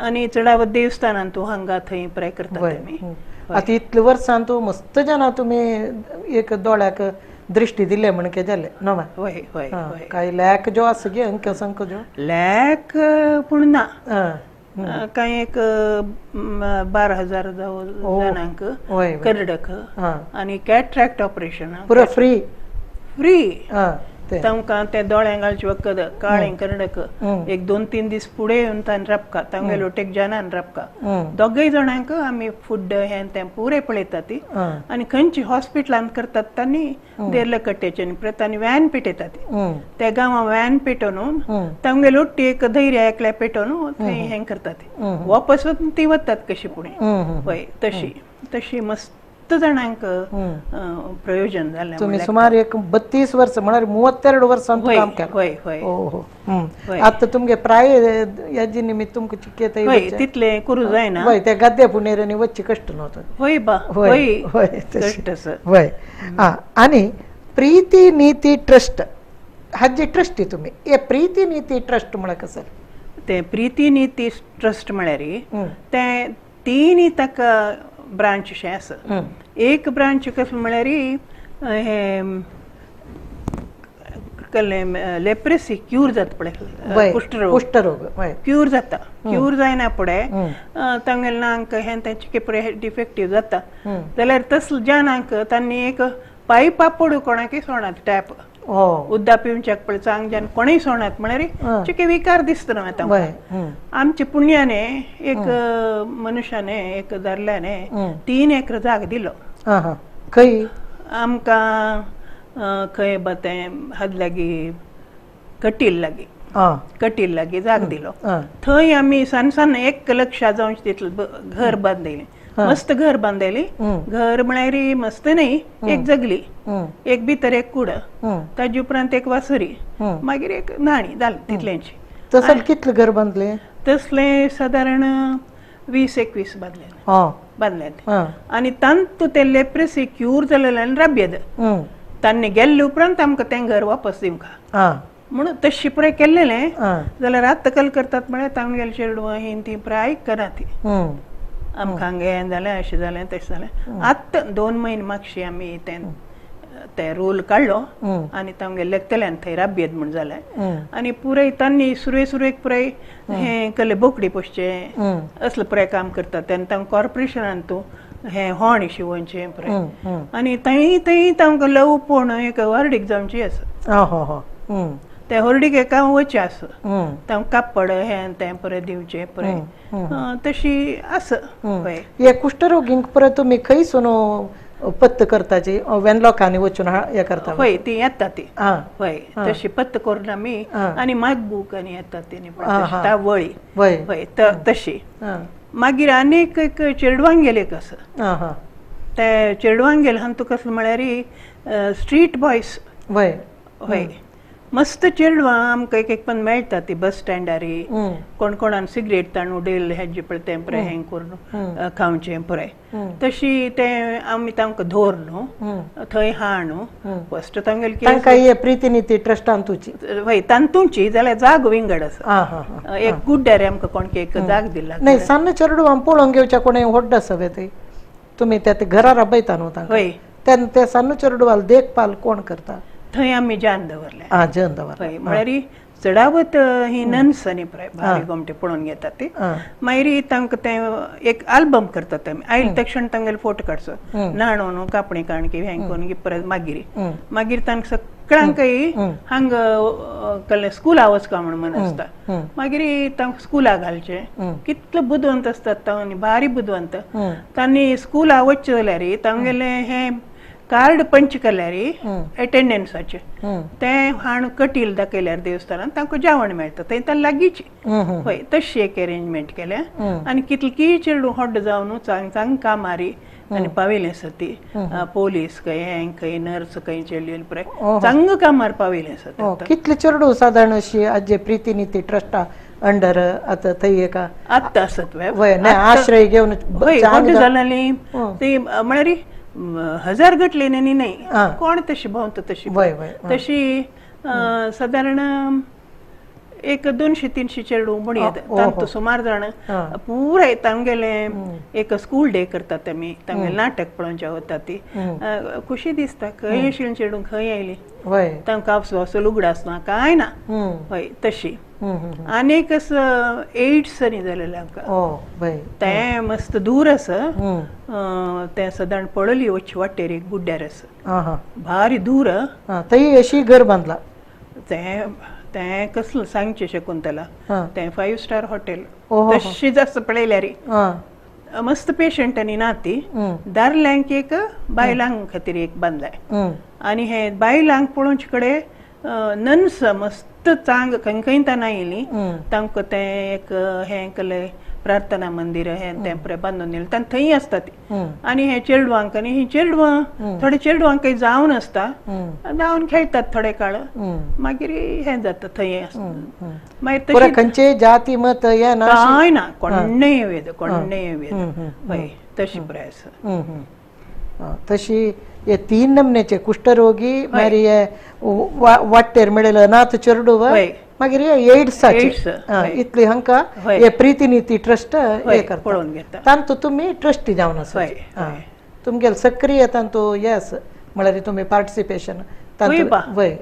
आनी चडावत देवस्थानान तूं हांगा थंय पुराय करता आमी. आतां इतले वर्सान तूं मस्त जाणां तुमी एक दोळ्याक दृष्टी दिले म्हण के जालें न्हू? हय हय हय. कांय लॅक जो आसा गे अंक संक जो लॅक पूण ना कांय एक 12,000 जाणांक कर्णडक आनी कॅट्रॅक्ट ऑपरेशन पुरो फ्री फ्री. तांकां ते दोळ्यांक घालचें वखद काळें कर्णडक एक 2-3 दीस फुडें येवन ताणें राबका तांगेले वटेक जाणान राबका दोगय जाणांक आमी फूड हें तें पुरें पळयतात ती. आनी खंयची हॉस्पिटलान करतात तांणी देर्लकट्ट्याचे तांणी व्हॅन पेटयतात त्या गांवां व्हॅन पेटोवन तांगेले वट्टी एक धैर्य एकल्या पेटोवन थंय हें करतात वापस वचून ती वतात कशी फुडें हय. तशी तशी मस्त जाणांक प्रयोजन जालें. तुमी सुमार एक 32 वर्स म्हळ्यार 32 वर्सां काम केलें. हय हय. आतां तुमगे प्राय हेजे निमित्त तुमकां चिके हय तितलें करूं जायना हय. ते गद्दे पुणेर आनी वच्चें कश्ट न्हू? हय बा हय हय कश्ट आसा हय. आं आनी प्रीती नीती ट्रस्ट हाजी ट्रस्टी तुमी हे प्रीती नीती ट्रस्ट म्हळ्यार कसं? तें प्रीती नीती ट्रस्ट म्हळ्यार तें तिनूय ताका ब्रांच अशें आसा. एक ब्रांच कसलें म्हळ्यार हें कसलें लेप्रेसी क्यूर जाता पळय कुश्ठरोग कुश्ठरोग क्यूर जाता. क्यूर जायना फुडें तांगेले नांक हें तेंचे पुराय डिफेक्टीव जाता जाल्यार तसले जाणांक तांणी एक पायपा पडू कोणाकय सोणात टॅप उद्दा पिवच्याक पळय चांग जाण कोणूय सोणात म्हळ्यार चिके विकार दिसता न्हू आतां. आमच्या पुण्याने एक मनुष्याने एक दादल्याने 3 एकर जाग दिलो खंय आमकां खंय बा तें हाज लागीं कटील लागीं कटील लागीं जाग दिलो. थंय आमी सान सान 1 लक्षा जावचें तितलें घर बांदलें मस्त घर बांदली. घर म्हळ्यार मस्त न्ही एक जगली एक भितर एक कूड ताजे उपरांत एक वासरी मागीर एक न्हाणी जालें तितलेंच. तसलें कितलें घर बांदलें? तसलें सादारण 20-21 बांदलें. बांदले आनी तांतू ते लेप्रेसी क्यूर जालेल्यान राबयेद तांणी गेल्ले उपरांत आमकां तें घर वापस दिवंका म्हणून तशी पुराय केल्लेलें. जाल्यार आतां कल करतात म्हळ्यार तांगेले चेडवां ही ती पुराय आयकना ती आमकां हांगा हें जालें अशें जालें तशें जालें. आतां 2 म्हयने मागशी आमी तें ते रोल काडलो आनी तांगेले लेखतल्यान थंय राबयेद म्हूण जालें आनी पुराय तांणी सुरवे सुरवेक पुराय हें केलें बोकडी पोसचें असलें पुराय काम करतात तेन्ना तांकां कॉर्पोरेशनान तूं हें होण शिवोवचें पुराय आनी थंय थंय तांकां लव पोण एक हॉर्डीक जावची आसा ते हॉर्डीक एका वचचें आसा तांकां कापड हें तें पुराय दिवचें पुराय तशी आसा. हे कुष्ठरोगींक परत तुमी खंयसून पत्त करताची वेनलॉकांनी वचून हे करता? हय ती येता ती हय तशी पत्त करून आमी आनी मागबूक आनी येता ती वळी हय तशी. मागीर आनीक एक चेडवांगेल एक आसा ते चेडवांगेल हांतू कसलें म्हळ्यार स्ट्रीट बॉयज हय हय मस्त चेडवां आमकां एक एक पण मेळटा ती बस स्टँडार कोण कोणान सिगरेट ताण उडयल्ले हेजे पळय तें पुराय हें करून खावचें पुराय तशी तें आमी तांकां धर न्हू थंय हा न्हू फस्ट तांगेले प्रितिनिती ट्रस्टान तुची हय तांतूची जाल्यार जाग विंगड आसा एक गुड्ड्यार आमकां कोण एक जाग दिला नाही सान्न चेडवां पळोवन घेवच्या कोणें व्हड आसा थंय तुमी त्या घरा राबयता न्हू तांकां हय तेन्ना ते सान्न चेडवाल देखभाल कोण करता? थंय आमी जान दवरलें जान दवरलें हय म्हळ्यार चडावत ही नन्स आनी पुराय भारी गोमटे पळोवन घेतात ती. मागीर तांकां तें एक आल्बम करतात आमी आयले तक्षण तांगेले फोटो काडचो न्हाणोवन कापणी काणकी हें करून परत मागीर मागीर तांकां सगळ्यांकय हांगा कसलें स्कुला वचका म्हूण मन आसता मागीर तांकां स्कुला घालचें. कितले बुदवंत आसतात तांणी भारी बुदवंत तांणी स्कुला वचचें जाल्यार तांगेलें हें कार्ड पंच केल्यार अटेंडन्साचें तें हाण कटील दाखयल्यार देवस्थानान तांकां जेवण मेळटा थंय तांकां लागींच हय तशी एक अरेंजमेंट केल्या. आनी कितलीं चेडूं हॉड जावन चांग चांग कामारी आनी पाविल्लें आसा ती पोलीस खंय हें खंय नर्स खंय चेडली पुराय चांग कामार पाविल्लें आसा. कितले चेडूं सादारण अशी आजे प्रितिनिती ट्रस्टा अंडर आतां थंय एका आत्तां आसत आश्रय घेवन हय व्हड जालेली ती म्हळ्यार 1000 गटले न्ही न्ही कोण तशी भोंवता तशी तशी सादारण एक 200-300 चेडूं म्हणयेत तांतू सुमार जाण पुराय तांगेले एक स्कूल डे करतात आमी तांगेले नाटक पळोवचें वता ती खुशी दिसता खंय आशिल्लीं चेडूं खंय आयली तांकां आपसो लुगडां आसना कांय ना हय तशी. आनीक एड्स आनी जालेलें आमकां तें मस्त दूर आसा तें सदांच पळयली वचचे वाटेर एक गुड्ड्यार आसा भारी दूर थंय अशी घर बांदला तें तें कसलें सांगचें शकुंतला तें 5 स्टार हॉटेल तशीच आसा पळयल्यार मस्त पेशंट आनी ना ती दारल्यांक एक बायलांक खातीर एक बांदलाय आनी हे बायलांक पळोवचे कडेन नन्स मस्त चांग खंय खंय तांकां आयली तांकां तें एक हें केलें प्रार्थना मंदिर हें तें पुराय बांदून दिलें तांकां थंय आसता ती. आनी हे चेडवांक आनी ही चेडवां थोडे चेडवांकय जावन आसता जावन खेळटात थोडे काळ मागीर हें जाता थंय आसता मागीर खंयचे जाती मत हें ना कांय ना कोण्णेय वेद कोण्णेय वेद हय तशी पुराय आसा. तशी हे 3 नमनेचे कुष्ठरोगी मागीर वाटेर मेळिल्ले अनाथ चेडूं मागीर एड्साचे इतली हांकां हे प्रितिनिती ट्रस्ट हे करता पळोवन घेता तांतू तुमी ट्रस्टी जावन आसा तुमगेले सक्रीय तांतू हे आसा म्हळ्यार तुमी पार्टिसिपेशन वय.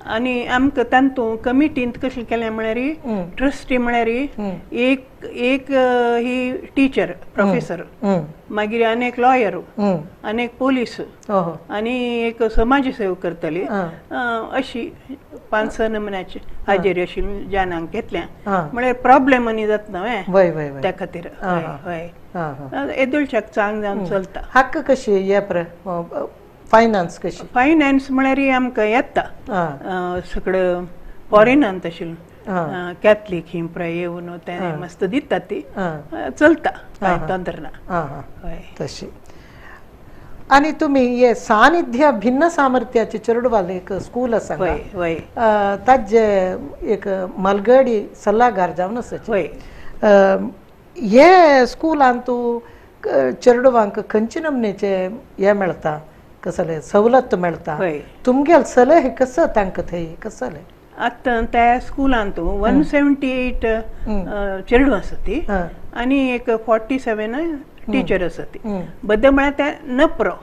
आनी आमकां तांतू कमिटींत कशें केलें म्हळ्यार ट्रस्टी म्हळ्यार एक एक ही टिचर प्रोफेसर मागीर आनी एक लॉयर आनी एक पोलीस आनी एक समाज सेवक करतली अशी 5-6 नमुन्याची हाजेरी अशी जाणांक घेतल्या म्हळ्यार प्रॉब्लेम आनी जाता न्हय त्या खातीर हय येदोळच्याक चांग जावन चलता. हक्क कशी हे फायनान्स कशी? फायनान्स म्हळ्यार आमकां येता सगळं फॉरेनान तशें कॅथलीक ही पुराय येवन तें मस्त दितात ती चलता कांय तंत्र ना हय तशी. आनी तुमी हे सानिध्य भिन्न सामर्थ्याचे चेडवाल एक स्कूल आसा हय ताजे एक मालगडी सल्लागार जावन आसा हय हे स्कुलान तूं चेडवांक खंयचे नमनेचे हें मेळटा, कसले सवलत मेळटा, तुमगेले सलहे कसो तांकां थंय कसले? आतां त्या स्कुलांत 178 चेडवां आसा ती आनी एक 47 टिचर आसा ती. बद्द म्हळ्यार ते नपरो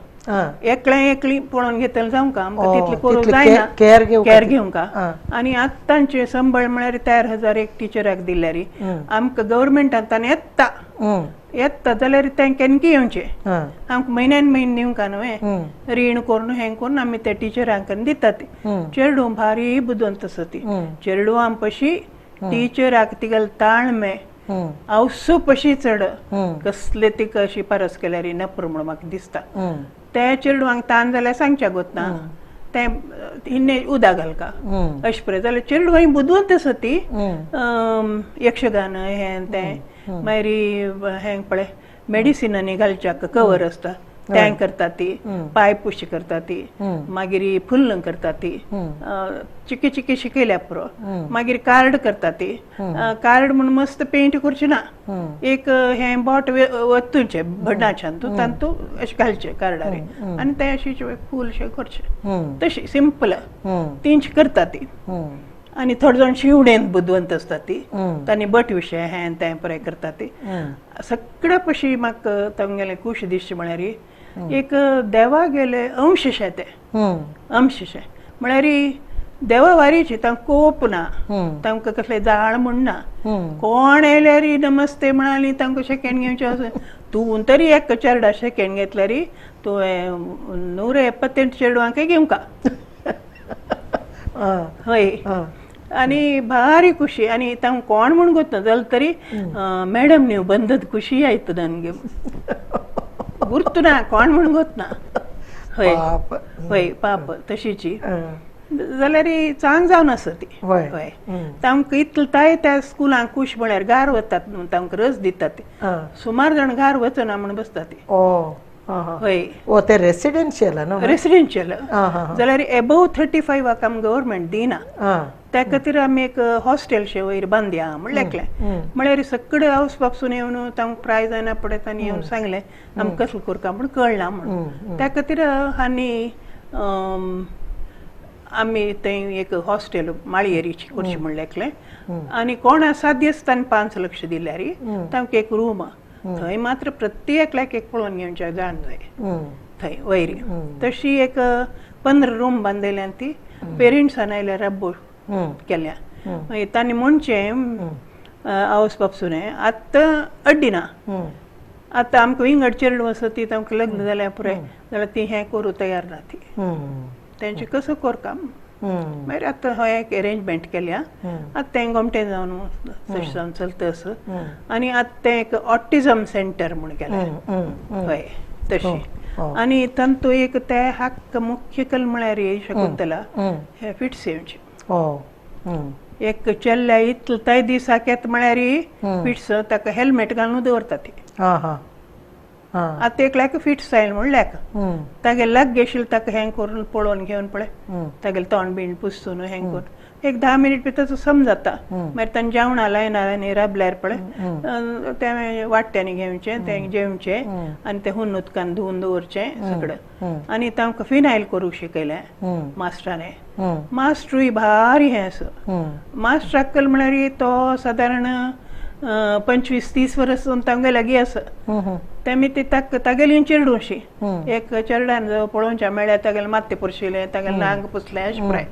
एकले एकली पळोवन घेतले जावंक आमकां तितले करूंक जायना, केअर घेवंक. आनी आतांचे संबळ म्हळ्यार 4000 एक टिचराक दिल्यार आमकां गव्हर्मेंटान ताणें येता येता जाल्यार तें केन्ना येवचें आमकां म्हयन्यान म्हयने दिवंक न्हय, रीण करून हें करून आमी त्या टिचरांक दितात. चेडूं भारी बुदवंत आसा ती, चेडवां पशी टिचराक तिगेले ताळमे आवसू पशी चड कसले तिका शिफारस केल्यार नपरो म्हणून म्हाका दिसता. त्या चेडवांक ताण जाल्यार सांगच्या गोतना तें हिन्ने उदक घालका अशें पळय जाल्यार चेडवां बुदवंत आसा ती. यक्षगान हें तें मागीर हें पळय मेडिसिनांनी घालच्याक कवर आसता तें करता ती, पांय पुशी करता ती, मागीर फुल्ल करता ती, चिकी चिकी शिकयल्या पुरो. मागीर कार्ड करता ती, कार्ड म्हूण मस्त पेंट करची ना, एक हें बोट वतूचें भडणाच्यान तूं तातूंत अशें घालचें कार्डार आनी तें अशें फूल शें करचें, तशी सिंपल तींच करता ती. आनी थोडे जाण शिवणेन बुदवंत आसता ती, तांणी बट विशय हें तें पळय करता ती. सगळ्या पशी म्हाका तांगेलें खूश दिसचें म्हळ्यार एक देवा गेले अंश शे ते, अंश शे म्हळ्यार देवा वारीची तांकां कोप ना, तांकां कसलें जाळ म्हण ना, कोण येयल्यार नमस्ते म्हणाली तांकां शेकेंड घेवचें आसा. तूं तरी एक चेरडा शेकेंड घेतल्यार तुवें 178 चेडवांकय घेवंका. हय आनी भारी खुशी. आनी तांकां कोण म्हूण गोतना जाल्यार तरी मॅडम न्हू बंदत खुशी आयत ननगे गुर्तू ना कोण म्हूण गोतना. हय हय पाप तशीची जाल्यार चांग जावन आसा ती. हय तांकां इतलें ताय त्या स्कुलांक खूश म्हळ्यार गार वतात न्हू, तांकां रस दितात, सुमार जाण गार वचना म्हूण बसतात ती. हय ते रेसिडेन्शियल रेसिडेन्शियल जाल्यार एबोव 35 आमकां गव्हर्मेंट दिना, त्या खातीर आमी एक हॉस्टेल शे वयर बांदया म्हण लेखलें. म्हळ्यार सगळे हावस बापसून येवन तांकां प्राय जायना पडय तांणी येवन सांगलें आमकां कसलें करता म्हूण कळना म्हणून. त्या खातीर आनी आमी थंय एक हॉस्टेल माळयेरीची करची म्हण लेखलें. आनी कोण आसा दिसता 5 लक्ष दिल्यार तांकां एक रूम थंय मात्र प्रत्येकल्याक एक पळोवन घेवच्या जाण जाय थंय वयर. तशी एक 15 रूम बांदल्या ती पेरंट्सान आयल्यार रब्बो केल्या. मागीर तांणी म्हणचें आवस बापसून आतां अड्डिना, आतां आमकां विंगड चेडूं आसा ती तांकां लग्न जाल्या पुराय जाल्यार ती हें करूं तयार ना ती, तेंचें कसो करता. मागीर आतां हय एक एरेंजमेंट केल्या, आतां तें गोमटें जावन तशें जावन चलता असो. आनी आतां तें एक ऑटिजम सेंटर म्हूण केलें. हय तशें. आनी तातूंत एक ते हक्क मुख्य कल म्हळ्यार शकुंतला हे फिट्स येवचे. एक चेल्ल्या इतले ते दिसाक येता म्हळ्यार फिट्स ताका हेल्मेट घालून दवरता ती. आतां एकल्याक फिट्स आयल म्हूण लेख तागे लागीं आशिल्लें ताका हें करून पळोवन घेवन पळय तागेलें तोंड बीण पुसून हें करून एक 10 मिनीट भितर ताचो सम जाता. मागीर तांणी जेवणां लायना आनी राबल्यार पळय तें वाट्यांनी घेवचें तें जेवचें आनी तें हुन उदकान धुवन दवरचें सगळें. आनी तांकां फिनायल करूंक शिकयलें मास्टरांनी. मास्टरूय भारी हें आसा, मास्टर अक्कल म्हळ्यार तो सादारण 25-30 वर्स तांगे लागीं आसा. तेमी ती तागेली चेडूं अशी एक चेरडान जवळ पळोवच्या मेळ्ळ्यार तागेलें मात्तें पुरशिलें तागेलें नांग पुसलें अशें पुराय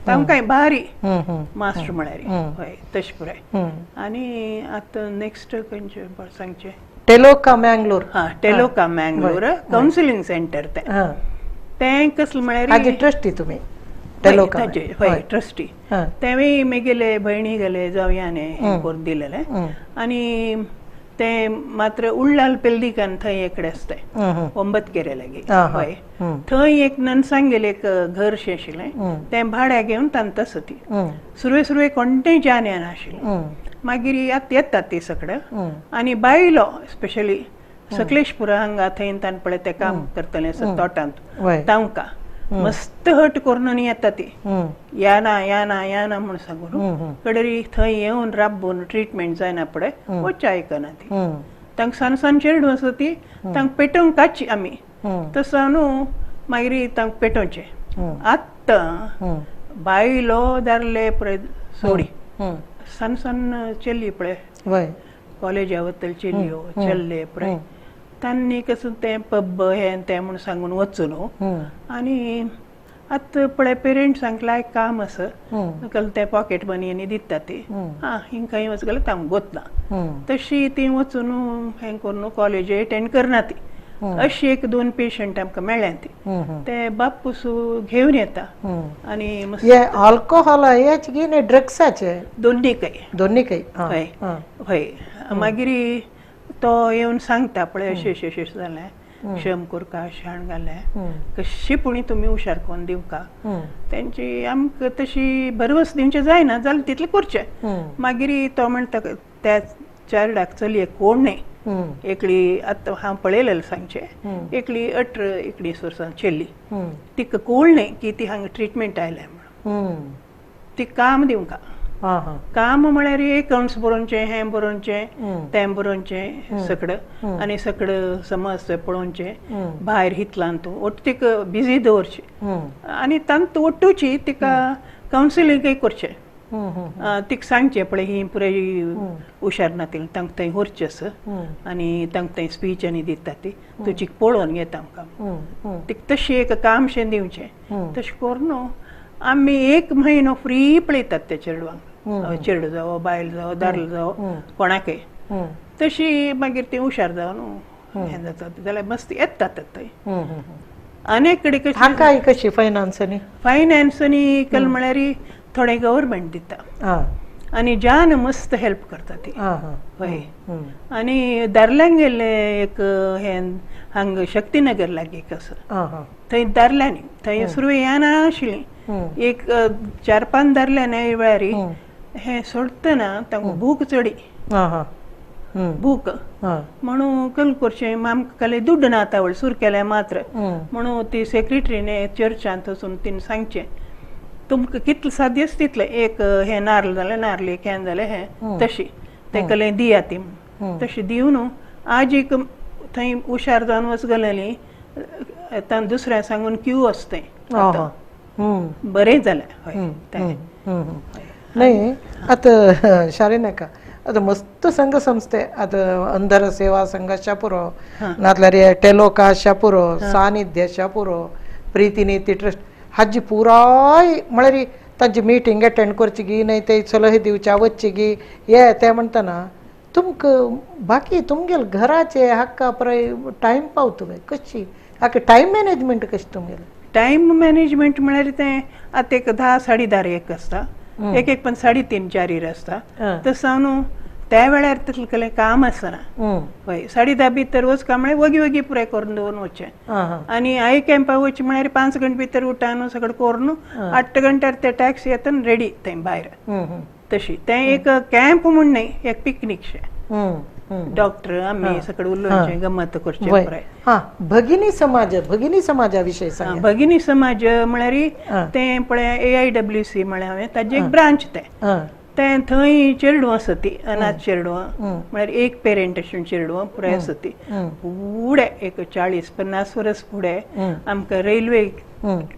तांकांय भारी मास्टर म्हळ्यार. हय तशें पुराय. आनी आतां नेक्स्ट खंयचें सांगचें टेलोका मँगलोर. हा टेलोका मँगलोर कावन्सिलींग सेंटर तें तें कसलें म्हळ्यार ट्रस्टी तुमी? हय ट्रस्टी. तेंवूय म्हगेले भयणी गेले जावयाने हें करून दिलेलें. आनी तें मात्र उल्लाल पेल्दिकान थंय एकडें आसता 9 केरे लागीं. हय थंय एक ननसांगेलें एक घर शें आशिल्लें तें भाड्याक घेवन तांत आसा ती. सुरवे सुरवे कोणतेय जान येनाशिल्लें, मागीर आतां येतात ती सगळें. आनी बायलो स्पेशली सकलेशपुरा हांगा थंय ताण पळय तें काम करतलें तोटांत तांकां मस्त हट करून येता ती या ना या ना या ना म्हूण सांगून कडेरी थंय येवन राबून ट्रिटमेंट जायना पळय वच्चें आयकना ती. तांकां सान सान चेडूं आसा ती तांकां पेटोवंक काडची आमी तसो न्हू मागीर तांकां पेटोवचें. आतां बायलो दारले पळय सोडी सान सान चली पळय कॉलेजा वतले चलयो चल्ले पळय तांणी कसं तें पब्ब हें तें म्हूण सांगून वचूं न्हू. आनी आतां पळय पेरंट्सांक लायक काम आसा तें पॉकेट मनी आनी दिता ती आं हिंकां वच जाल्यार तांकां गोतना तशी ती वचून हें करून कॉलेज एटेंड करना ती. अशी एक दोन पेशंट आमकां मेळ्ळ्या ती ते बापूस घेवन येता. आनी अल्कोहोल हेच ड्रग्साचे दोन्ही काही दोन्ही काही हय हय. मागीर तो येवन सांगता पळय अशें अशें अशें जालें क्षम करका शाण घालें कशी पुणी तुमी हुशार करून दिवका तेंची आमकां तशी भरवस दिवचें जायना जाल्यार तितलें करचें. मागीर तो म्हणटा त्या चेरडाक चलयेक कोण न्हय एकली आतां हांव पळयलेलें सांगचें एकली 18-19 वर्सां चेल्ली तिका कोण न्हय की ती हांगा ट्रिटमेंट आयल्या म्हणून ती काम दिवंका. काम म्हळ्यार एकाउंट्स बरोवचें हें बरोवचें तें बरोवचें सगळं आनी सगळं समज पळोवचें भायर हितलान तूं ओट्ट तिका बिजी दवरची आनी तांत ओट्टूची तिका कावन्सिलिंगय करचें तिका सांगचें पळय ही पुराय हुशार ना ती तांकां थंय व्हरचें आसा आनी तांकां थंय स्पीच आनी दिता ती तुजी पळोवन घेता आमकां तिका तशें एक कामशें दिवचें. तशें करून आमी एक म्हयनो फ्री पळयतात त्या चेडवांक चेडू जावं बायल जावं दादलो जावं कोणाकय तशी मागीर ती हुशार जावन हें जाता जाल्यार मस्त येतात थंय. अनेक कडेन कशी हांकां कशी फायनान्स आनी फायनान्स आनी कल म्हळ्यार थोडे गव्हर्मेंट दिता आनी जान मस्त हेल्प करता ती हय. आनी दारल्यांक गेल्ले एक हें हांगा शक्तीनगर लागीं एक आसा थंय दारल्यांनी थंय सुरवेक येना आशिल्ली एक 4-5 दारल्यानी वेळार हें सोडटना तांकां भूक चडी भूक म्हणून कल करचें आमकां कले दुड्ड ना आतां सुरू केलें मात्र म्हणून ती सेक्रेटरीने चर्चांत वचून तिणें सांगचें तुमकां कितलें साद्य आसा तितलें एक हें नार्ल जालें नार्ल एक हें जालें हें तशी तें कले दिया ती तशी दिवन आज एक थंय हुशार जावन वच गेलेली तांकां दुसऱ्या सांगून क्यू आसा थंय बरें जालें हय तें. न्हय आतां शारी नाका आतां मस्त संघ संस्थे आतां अंधर सेवा संघ आसा पुरो नातल्यार टेलोका आसा पुरो सानिध्य आसा पुरो प्रिती ट्रस्ट हाजी पुराय म्हळ्यार तांची मिटींग एटेंड करची गी न्हय ते सलहे दिवच्या वचची गी हे ते म्हणटना तुमकां बाकी तुमगेले घराचे हाका पळय टायम पावता कशी हाका टायम मॅनेजमेंट कशें तुमगेलें? टायम मॅनेजमेंट म्हळ्यार तें आतां एक 10, 10:30 एक आसता एक एक पण 3:30, 4 आसता तसो न्हू त्या वेळार तितलें काम आसना हय. 10:30 भितर वच काय म्हळ्यार वगी वगी पुराय करून दवरून वचचें आनी I कॅम्पा वचचें म्हळ्यार 5 घंटे भितर उठान सगळें करून 8 घंट्यार ते टॅक्सी येता रेडी थंय भायर तशी तें एक कॅम्प म्हूण न्हय एक पिकनीक शें डॉक्टर आमी सगळें उलोवचें गमत करचें पुराय. भगिनी समाज भगिनी समाजा विशय सांग. भगिनी समाज म्हळ्यार तें पळय AIWC म्हळ्यार हांवें ताजें एक ब्रांच तें तें थंय चेडवां आसा ती अनाथ चेडवां म्हळ्यार एक पेरंट अशें चेडवां पुराय आसा ती फुडें एक 40-50 वर्स फुडें आमकां रेल्वे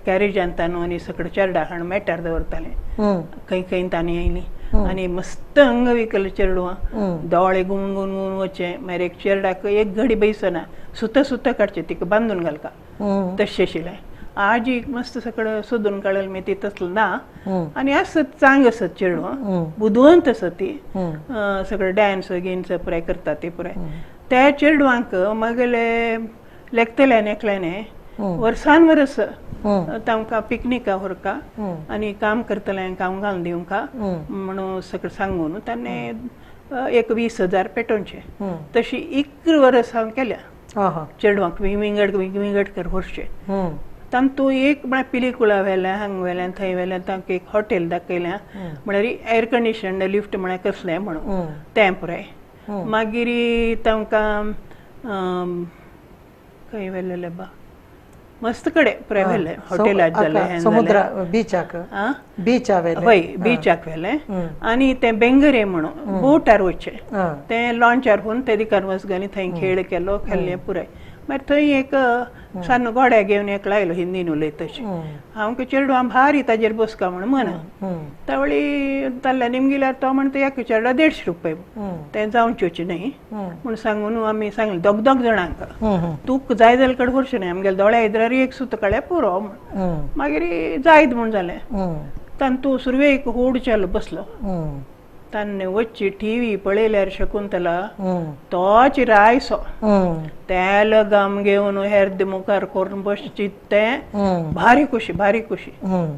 कॅरेजांत न्हू आनी सगळें चेरडा हाडून मेटार दवरतालें खंय खंय तांणी आयलीं आनी मस्त अंगविकल चेडवां दोळे गुण गुण गुण वचचें मागीर एक चेरडाक एक घडी बैसना सुतां सुतां काडचें तिका बांदून घालका तशें आशिल्लें. आज एक मस्त सगळं सोदून काडलें मी ती तसलें ना आनी आसत चांग आसत चेडवां बुदवंत आसत ती सगळें डांस गिन्स पुराय करता ती पुराय त्या चेडवांक मागेले लेखतल्यान एकल्याने वर्सान वर्स तांकां पिकनिका व्हरका आनी काम करतल्यांक काम घालून दिवंका म्हणून सगळें सांगून ताणें एक 20,000 पेटोवचें तशी 11 वर्स हांव केल्या चेडवांक विंगड विंगड कर व्हरचें. तांतू एक म्हळ्यार पिलिकुळा व्हेल्या हांगा व्हेल्या थंय व्हेल्या तांकां एक हॉटेल दाखयल्या म्हळ्यार एयर कंडिशन लिफ्ट म्हळ्यार कसलें म्हणून तें पुराय. मागीर तांकां खंय व्हेलेलें बा मस्त कडे पुराय व्हेलें हॉटेलात जालें समुद्र बीचाक बीचा व्हेलें हय बीचाक व्हेलें आनी तें बेंगरे म्हणून बोटार वचचें तें लॉन्चार होवन ते दिकार वच आनी थंय खेळ केलो खेळ्ळें पुराय. मागीर थंय एक सान्न गोड्या घेवन एकलो आयलो हिंदीन उलयता तशें हांव चेडवां भारी ताजेर बसका म्हण म्हणा त्यावेळी ताल्ल्या निमगिल्यार तो म्हणटा एक चेडा 150 रुपये तें जावचें न्हय म्हूण सांगून आमी सांगलें दोग दोग जाणांक तूं जाय जाल्यार कडेन व्हरचें न्हय आमगेल्या दोळ्या एदरार एक सुत काडल्यार पुरो म्हूण. मागीर जायत म्हूण जालें तांतू सुरवेक होड चेलो बसलो तान्ने वच्ची टीव्ही पळयल्यार शकुंतला तोच रायसो त्या लगाम घेवन हेर्द मुखार करून बसची तें भारी खुशी भारी खुशी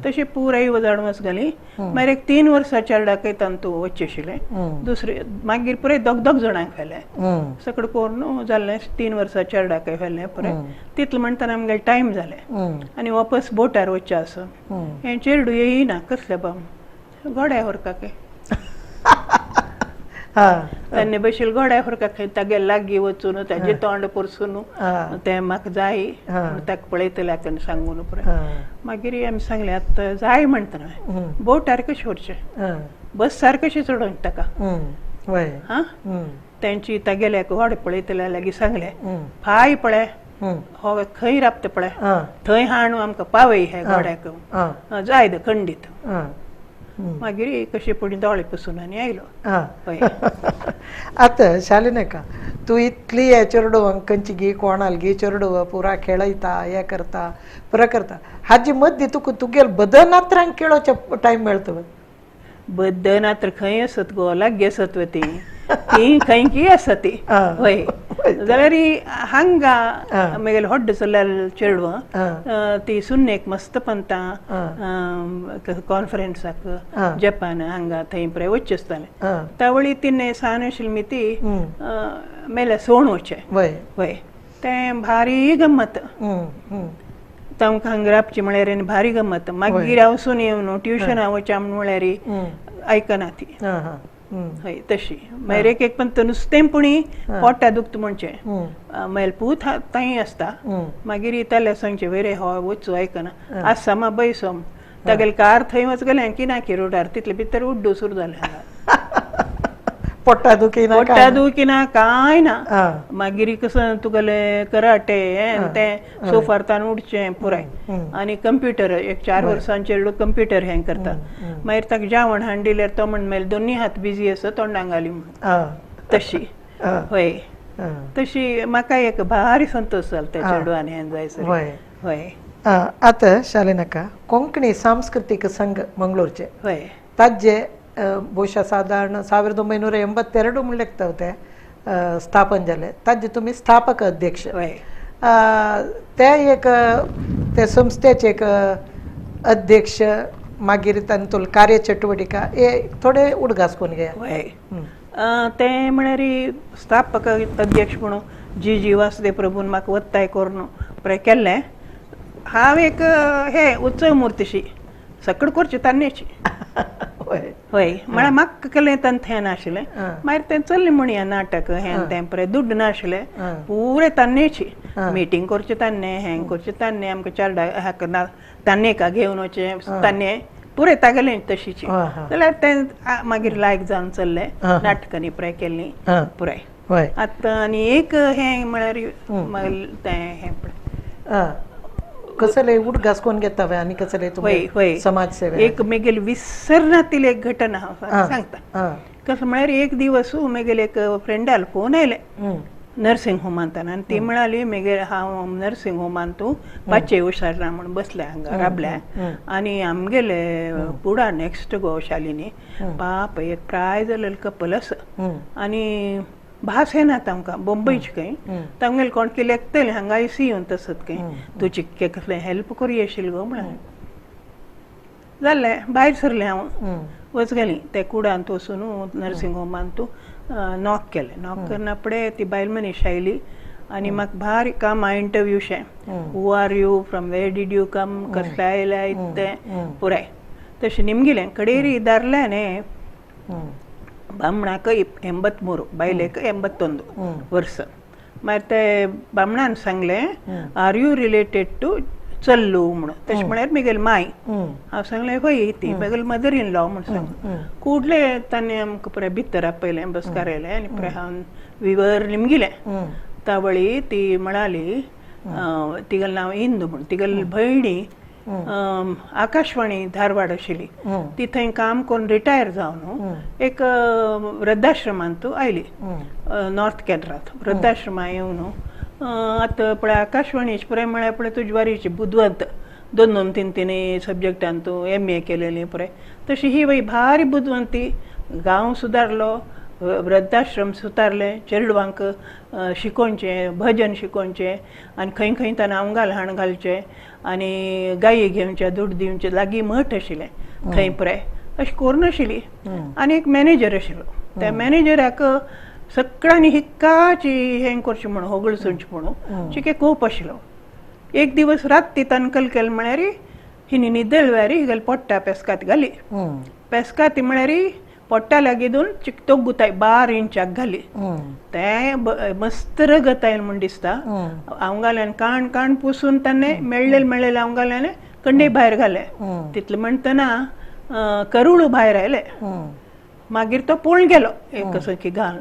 तशें पुराय वजाड वच घाली. मागीर एक 3 वर्सां चेरडाकय तांतू वच्चें आशिल्लें दुसरे मागीर पुराय दोग दोग जाणांक व्हेलें सगळें करून जालें 3 वर्सां चेरडाकय व्हेलें पुराय तितलें म्हणटना आमगेलें टायम जालें आनी वापस बोटार वच्चें आसा हें चेरडू येयना कसलें बाब गोड्या व्हरका तेन्ना बशील गोड्या व्हरका खंय तागे लागीं वचून ताजें तोंड परसून तें म्हाका जाय ताका पळयतलें आतां सांगून पुराय. मागीर आमी सांगलें आतां जाय म्हणटा बोटार कशें व्हरचें बसार कशें चडोवचें ताका हां तेंची तागेल्या गोड पळयतल्या लागीं सांगलें फाय पळय हो खंय राबता पळय थंय हाणू आमकां पावय हे गोड्याक जाय खंडीत. मागीर कशें पुणी दोळे पसून आनी आयलो. आतां शालिनका तूं इतली हे चेरडुवांक खंयची गी कोणाल गी चेरडुवा पुरा खेळयता हें करता पुरा करता हाजी मदीं तुका तुगेल बदनात्रांक खेळोवचे टायम मेळटा? बदनात्र खंय आसत गो लागीं आसत ती ती खंय की आसा ती हय जाल्यार हांगा मागीर होड्ड चल्यार चेडवां ती सुन्नेक मस्त पंता कॉन्फरन्साक जपान हांगा थंय पुराय वच्चें आसतालें त्यावेळी तिणें सान आशिल्ली ती मेल्या सोण वचचें हय तें भारी गम्मत तांकां हांगा राबचें म्हळ्यार आनी भारी गम्मत. मागीर हांव सून येवन ट्युशनां वचचें म्हळ्यार आयकना ती हय तशी. मागीर एक एक पण नुस्तें पुणी पोटा दुखता म्हणचें मागीर पूत थंय आसता मागीर येताले सांगचें वेरे हो वचूं आयकना आसा मा बैसो तागेले कार थंय वच गेलें की ना की रोडार तितले भितर उड्डू सुरू जालें पोटा दुखी ना पोटा दुखी ना कांय ना. मागीर कसं तुगेले कराटे तें सोफार तान उडचें पुराय आनी कंप्युटर एक 4 वर्सांचेर कंप्युटर हें करता मागीर ताका जेवण हाडून दिल्यार तो म्हण मागीर दोनूय हात बिजी आसा तोंडाक घाली म्हण तशी हय तशी म्हाका एक भारी संतोश जालो त्या चेडवान हें जायसर हय. आतां शालिनका कोंकणी सांस्कृतीक संघ मंगळूरचे हय ताजे ಬಹುಶಃ ಸಾಧಾರಣ 1982 म्हणलें स्थापन जालें ताजे तुमी स्थापक अध्यक्ष ते एक ते संस्थेचे एक अध्यक्ष मागीर तांतूल कार्यचटुवटिका हे थोडे उडगास करून घेया. हय तें म्हळ्यार स्थापक अध्यक्ष म्हणून जी जी वासुदेव प्रभून म्हाका वत्ताय करून पुराय केल्लें. हांव एक हे उत्सव मुर्तीशी सगळें करचें तान्नेची हय म्हळ्यार म्हाका केलें तांचें हें नाशिल्लें मागीर तें चल्लें म्हणया नाटक हें तें पुराय दुड्ड नाशिल्लें पुराय तान्नेची मिटींग करचें तान्ने हें करचें तान्ने आमकां चार हाका ना तान्नेका घेवन वचचें तान्ने पुराय तागेलें तशीची जाल्यार तें मागीर लायक जावन चल्लें नाटकांनी पुराय केल्लीं पुराय. आतां आनी एक हें म्हळ्यार मागीर तें हें पळय कसले उडगास कोण घेता आनी कसले हय समाज सेवा एक मेगेली विसरनातील एक घटना हांव सांगता. कसं म्हळ्यार एक दिवस मेगेले एक फ्रेंडाल फोन आयले नर्सिंग होमांतान आनी ती म्हणाली मेगे हांव नर्सिंग होमान तूं 5 हुशार म्हूण बसल्या हांगा राबल्या आनी आमगेले पुडा नेक्स्ट गो शालिनी बाप एक प्राय जालेलें कपल आसा आनी भास येना तांकां बॉम्बेची खंय तांगेले कोण की लेखतले हांगा आयसी येवन तसत खंय तूं चिक्के कसलें हेल्प करूं येशील गो म्हणलें जालें भायर सरलें हांव वच गेली ते कुडांत वचून नर्सिंग होमांत तूं नॉक केलें. नॉक करना फुडें ती बायल मनीस आयली आनी म्हाका भारी काम इंटरव्यू शें who are you from where did you come कसलें आयलें तें पुराय तशें निमगिलें कडेरी दारलें न्ही बामणाक 83 बायलेक 81 वर्स. मागीर ते बामणान सांगलें are you related to Challu म्हणून. तशें म्हळ्यार मेगेली माय. हांव सांगलें हय ती मेगेली मदर इन लॉ म्हूण सांगलें. कुडले ताणें आमकां पुराय भितर आपयलें बसकार आयलें आनी पुराय हांव विवर निमगिलें. तावळी ती म्हणाली तिगेलें नांव इंदू म्हूण, तिगेली भयणी आकाशवाणी धारवाड आशिल्ली, ती थंय काम करून रिटायर जावन एक वृद्धाश्रमांत आयली नॉर्थ कॅनरात. वृद्धाश्रमा येवन आतां पळय आकाशवाणीची पुराय म्हळ्यार पळय तुजे वारीची बुदवंत दोन दोन तीन तीन सब्जेक्टान तूं एम ए केलेली पुराय, तशी ही बाई भारी बुदवंती. गांव सुदारलो, वृद्धाश्रम सुतारले, चेडवांक शिकोवचें, भजन शिकोवचें आनी खंय खंय ताणें आंगाल हाण घालचें आनी गायी घेवचे, दूद दिवचें, लागीं मठ आशिल्लें थंय पुराय अशें करून आशिल्ली. आनी एक मॅनेजर आशिल्लो, त्या मॅनेजराक सगळ्यांनी हिक्काची हें करचें म्हणून होगळसुंचें म्हणून चिके कोप आशिल्लो. एक दिवस राती ताणें कल केलें म्हळ्यार हिनी न्हिदल वेळार हिगेले पोट्टा पेस्कात घाली. पेस्काती म्हळ्यार पोट्टा लागीं दोन चिकतो गुताय 12 इंचाक घाली. तें मस्त रगत आयलें म्हूण दिसता. आंगाल्यान काण काण पुसून ताणें मेळ्ळेले मेळ्ळेले आंगाल्यान कंडे भायर घाले. तितलें म्हणटना करुळू भायर आयले. मागीर तो पळून गेलो एक कसो की घाल.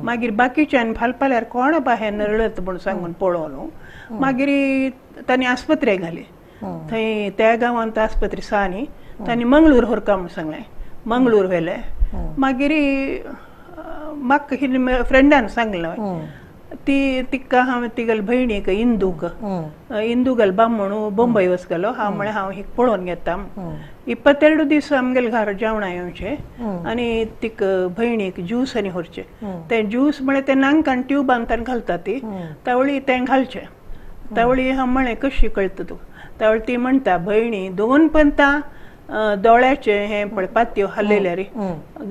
मागीर बाकीच्यान फालपाल्यार कोण बा हें नरळत म्हूण सांगून पळोवन मागीर तांणी आस्पत्रे घाली. थंय त्या गांवांत आस्पत्रे आसा न्ही, तांणी मंगळूर व्हरका म्हूण सांगलें. मंगळूर व्हेलें. मागीर म्हाका हिणे फ्रेंडान सांगलें ती तिका हांवें तिगेले भयणीक इंदूक, इंदूगेले बामण बोंबय वच गेलो. हांव म्हळें हांव हिका पळोवन घेता. 22 दीस आमगेले घरा जेवणां येवचें आनी तिका भयणीक ज्यूस आनी व्हरचें. तें ज्यूस म्हळ्यार तें नांकान ट्युबान ताणें घालता ती तावळी तें घालचें. तावळी हांव म्हळें कशी कळटा तूं. तावळी ती म्हणटा भयणी दोन पंतां दोळ्याचे हें पळय पातयो हालयल्यार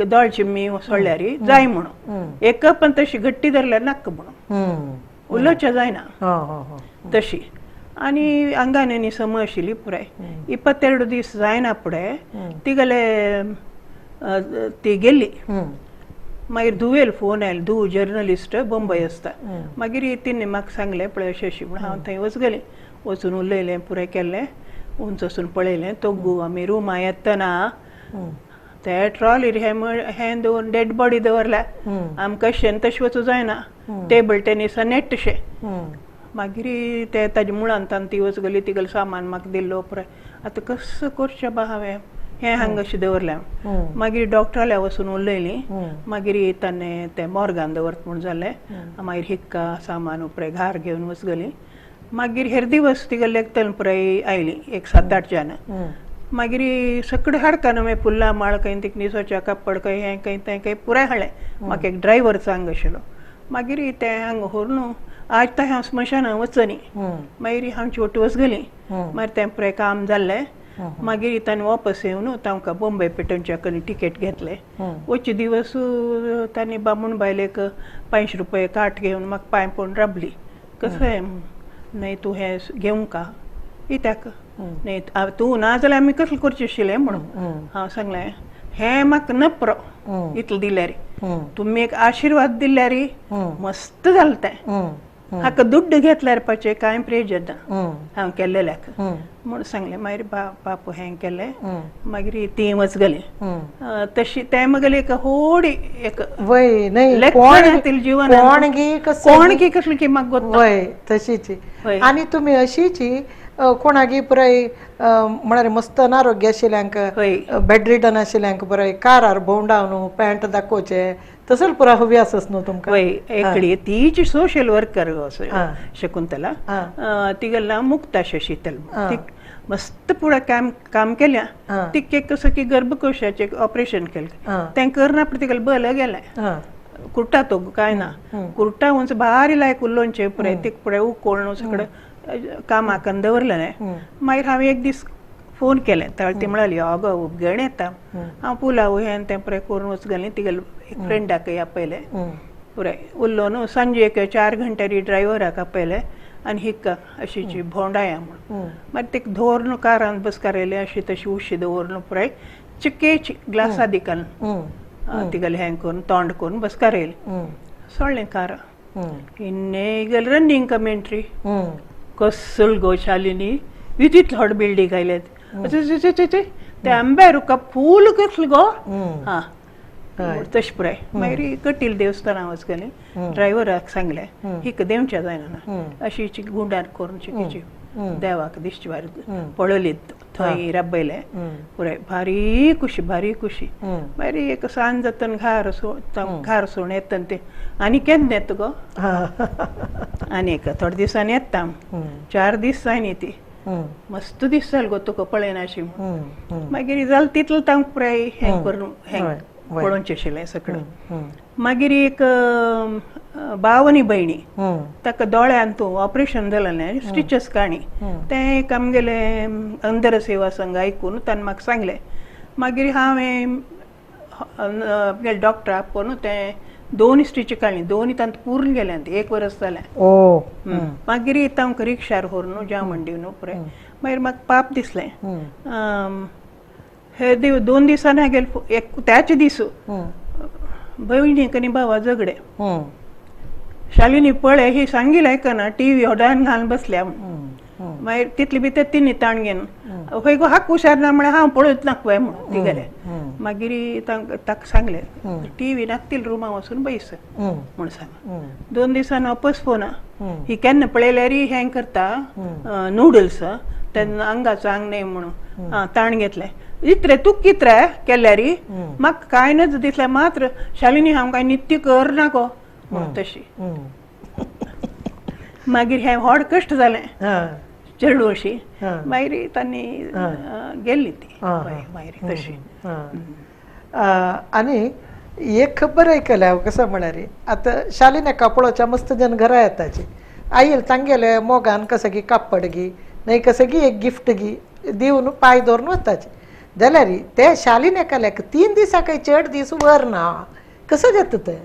दोळची मी सोडल्यार जाय म्हणून, एक पण तशी घट्टी धरल्यार नाका म्हणून, उलोवचें जायना तशी. आनी आंगान न्ही सम आशिल्ली पुराय. 22 दीस जायना फुडें तिगेले ती गेली. मागीर धुवेल फोन आयलो, धूव जर्नलिस्ट बोंबय आसता. मागीर तिणें म्हाका सांगलें पळय अशें अशें म्हूण. हांव थंय वच गेलें, वचून उलयलें पुराय केल्लें, उंच वचून पळयलें. तोगू आमी रुमा येतना ते ट्रॉलीर हें दवरून डेड बॉडी दवरल्या. आमकां अशें तशें वचूं जायना, टेबल टेनिसा नेटशें. मागीर ते ताजे मुळान तान ती वच गेली, तिगेलें सामान म्हाका दिल्लो पुराय. आतां कसो करचें बा हांवें हें हांगा अशें दवरलें. मागीर डॉक्टराल्या वचून उलयली. मागीर ताणें तें मोर्गान दवरता म्हूण जालें. मागीर हिक्का सामान पुराय घार घेवन वच गेली. मागीर हेर दिवस तिगेले एकतल पुराय आयली एक 7-8 जाणां. मागीर सगळें हाडकान मागीर फुलां माळ खंय तिका निसोच्या कापड खंय हें खंय तें खंय पुराय हाडलें. म्हाका एक ड्रायव्हर सांग आशिल्लो. मागीर तें हांगा व्हरून आज तर हांव स्मशानां वचनी. मागीर हांव वट वच गेली. मागीर तें पुराय काम जाल्लें. मागीर ताणें वापस येवन तांकां बोंबय पेटोवच्या कडेन टिकेट घेतले. वचे दिवस तांणी बामूण बायलेक 500 रुपये काट घेवन म्हाका पांय पडून राबली. कसं न्हय तूं हें घेवंक का कित्याक न्हय तूं ना जाल्यार आमी कसलें करचें आशिल्लें म्हणून. हांव सांगलें हें म्हाका नपरो इतलें दिल्यार, तुमी एक आशिर्वाद दिल्यार मस्त जालें तें. हाका दुड्ड घेतल्यार पाचे कांय प्रयोजन ना हांव केल्लेल्याक म्हूण सांगलें. मागीर बापू हें केलें. मागीर ती वच गेली. तशी तें मगेले एक होडी एक वय न्हय जीवन कोण की कसली की म्हाका गोत वय तशीच. आनी तुमी अशीची कोणागी पुराय म्हळ्यार मस्त अनारोग्य आशिल्ल्यांक, बेड रिडन आशिल्ल्यांक पुराय कारार भोंवडावन पॅन्ट दाखोवचें तसो पुराय हव्यास न्हू तुमकां. वय एकडी तीच सोशल वर्कर शकुंतला, तिगेलें नांव मुक्ता शशीतल. ती मस्त पुराय काम काम केल्या. तिका एक कसं की गर्भकोशाचें ऑपरेशन केलें तें करना पण तिगेलें बल गेलें. कुर्टा तो काय ना कुर्टा उंच भारी लायक उलोवचें पुराय तिका पुराय उकोळून सगळें कामाक दवरलें. मागीर हांवें एक दीस फोन केलें. ती म्हणाली अगो उपगण येता. हांव पुलाव हें तें पुराय करून वच गेलें. तिगेले एक फ्रेंडाक आपयलें पुराय उरलो न्हू. सांजे एक 4 घंट्यारी ड्रायव्हराक आपयलें आनी हिका अशीची भोंवडाया म्हूण. मागीर तिका दवरून कारान बसकार येयलें अशी तशी उशी दवरून पुराय चिकेची ग्लासा दिकान तिगेलें हें करून तोंड करून बसकार येयलें. सोडलें कारां. इन्ने रनिंग कमेंट्री कसल गो शालिनी इतली व्हड बिल्डींग आयल्यात ते आंब्या रुका फूल कसल गो हा तशें पुराय. मागीर कटील देवस्थाना वचगले ड्रायव्हराक सांगलें हिका देंवच्या जायना अशी गुंडार करून चिकीची देवाक दिश्टी भारी पळयली थंय राबयलें पुराय भारी खुशी भारी खुशी. मागीर एक सांज जातन घार घार सोण येता ते आनी केन्ना येता गो आनी एक थोडे दिसांनी येता 4 दीस जायनी ती मस्त दीस जाल गो तुका पळयनाशी म्हूण. मागीर जालें तितलें तांकां पुराय हें करून हें पळोवचें आशिल्लें सगळें. मागीर एक भाव आनी भयणी ताका दोळ्यान तूं ऑपरेशन जालें स्टिचस काणी तें एक आमगेलें अंधर सेवा संघ आयकून ताणें म्हाका सांगलें. मागीर हांवें आमगेले डॉक्टर आपोवन तें 2 स्टिच काडली 2 तांत पूर्ण गेलें 1 वरस जालें. मागीर तांकां रिक्षार व्हरून जेवण दिवन पुराय. मागीर म्हाका पाप दिसलें हे दिव 2 दिसांनी गेले एक त्याच दीस भयणीक आनी भावा झगडे. शालिनी पळय ही सांगिल्लें आयकना टीव्ही होडान घालून बसल्या म्हूण. मागीर तितली भितर तिनी ताण घेवन खंय गो हाक हुशार ना म्हळ्यार हांव पळयत नाका म्हणून ती गेले. मागीर ताका सांगलें टीव्ही नाकतील रुमा वचून बैस म्हूण सांग. 2 दिसांनी वापस फोन ही केन्ना पळयल्यार हें करता नुडल्स तेन्ना आंगाचो आंग न्हय म्हणून ताण घेतलें इतले तूं कित्रे केल्यार म्हाका कांय नज दिसलें मात्र शालिनी हांव कांय नित्य कर ना गो म्हणून तशी. मागीर हें व्हड कश्ट जालें चेडूं अशी. मागीर तांणी गेल्ली ती मागीर तशी. आनी एक खबर आयकल्या हांव कसो म्हळ्यार आतां शालिनी पळोवच्या मस्त जन घरा येताची आयल तांगेले मोगान कसं की कापड गी न्हय कसं की एक गिफ्ट गी दिवन पांय दवरून वताचे जाल्यार ते शालिनी एकाल्याक 3 दिसां काय चड दीस वर ना कसं जाता तें.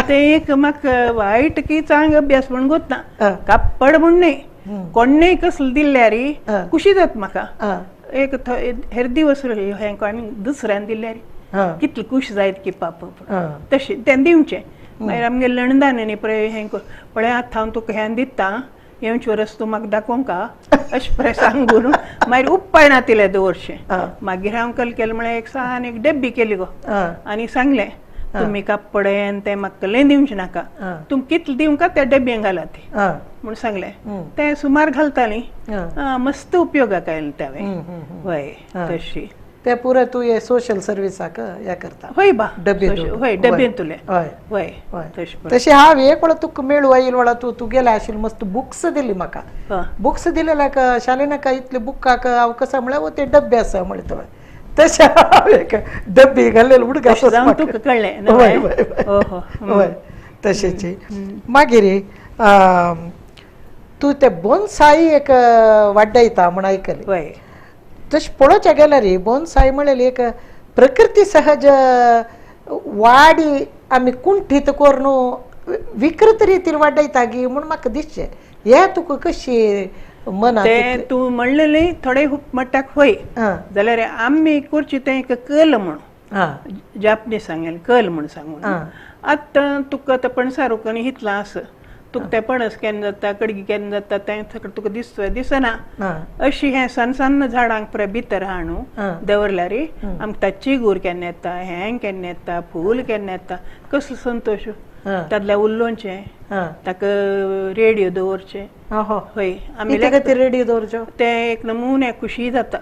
ते एक म्हाका वायट की चांग अभ्यास म्हूण गोतना कापड म्हूण न्हय कोणेय कसलें दिल्यार खुशी जाता म्हाका. एक हेर दिवस हें आनी दुसऱ्यान दिल्यार कितली खुश जायत की पाप तशें तें दिवचें. मागीर आमगे लणदान न्ही पळय हें पळय आतां हांव तुका हें दिता येवचे वरस तूं म्हाका दाखोवंक अशें पळय सांगून मागीर उपाय नातिल्लें दवरचें. मागीर हांव कल केलें म्हळ्यार एक सान एक डब्बी केली गो आनी सांगलें तुमी कापड तें म्हाका कसलें दिवचें नाका तुमी कितलें दिवंक त्या डब्यांक घालात म्हूण सांगलें. तें सुमार घालतालीं मस्त उपयोगाक आयलें तें. हय तशी ते पुराय तूं हे सोशल सर्विसाक हें करता. हय बा डबे हय डबेन तुले हय हय तशें तशें हांव एक वेळा तुका मेळूं आयल वेळा तूं तुगेले आशिल्ले मस्त बुक्स दिली म्हाका. बुक्स दिलेल्याक शालिनाका इतले बुकाक हांव कसो म्हळ्यार ते डब्बे आसा म्हळ्यार तुवें तशें हांव एक डब्बी घाल्लेले उडक आसा तुका कळ्ळें. हय हय हय तशेंच. मागीर तूं ते बोनसाई एक वाडयता म्हूण आयकलें. हय तशें पळोवच्या गेल्यार बोनसाई म्हळ्यार एक प्रकृती सहज वाडी आमी कुंठीत करून विकृत रितीन वाडयता गी म्हूण म्हाका दिसचें. हें तुका कशी मनांत तें तूं म्हणलेलें थोडे मट्टाक हय जाल्यार आमी करची तें एक कल म्हूण जापनीज सांगेल कल म्हूण सांगून. आतां तुका आतां पणसा रुखांनी हितलां आसा तुका तें पणस केन्ना जाता कडगी केन्ना जाता तें सगळें तुका दिसता दिसना. अशी हें सान सान झाडांक पळय भितर हाडून दवरल्यार आमकां ताची चिगूर केन्ना येता हें केन्ना येता फूल केन्ना येता कसलो संतोश तातल्या उलोवचें ताका रेडियो दवरचें. हय आमी रेडियो दवरचो तें एक नमुने खुशी जाता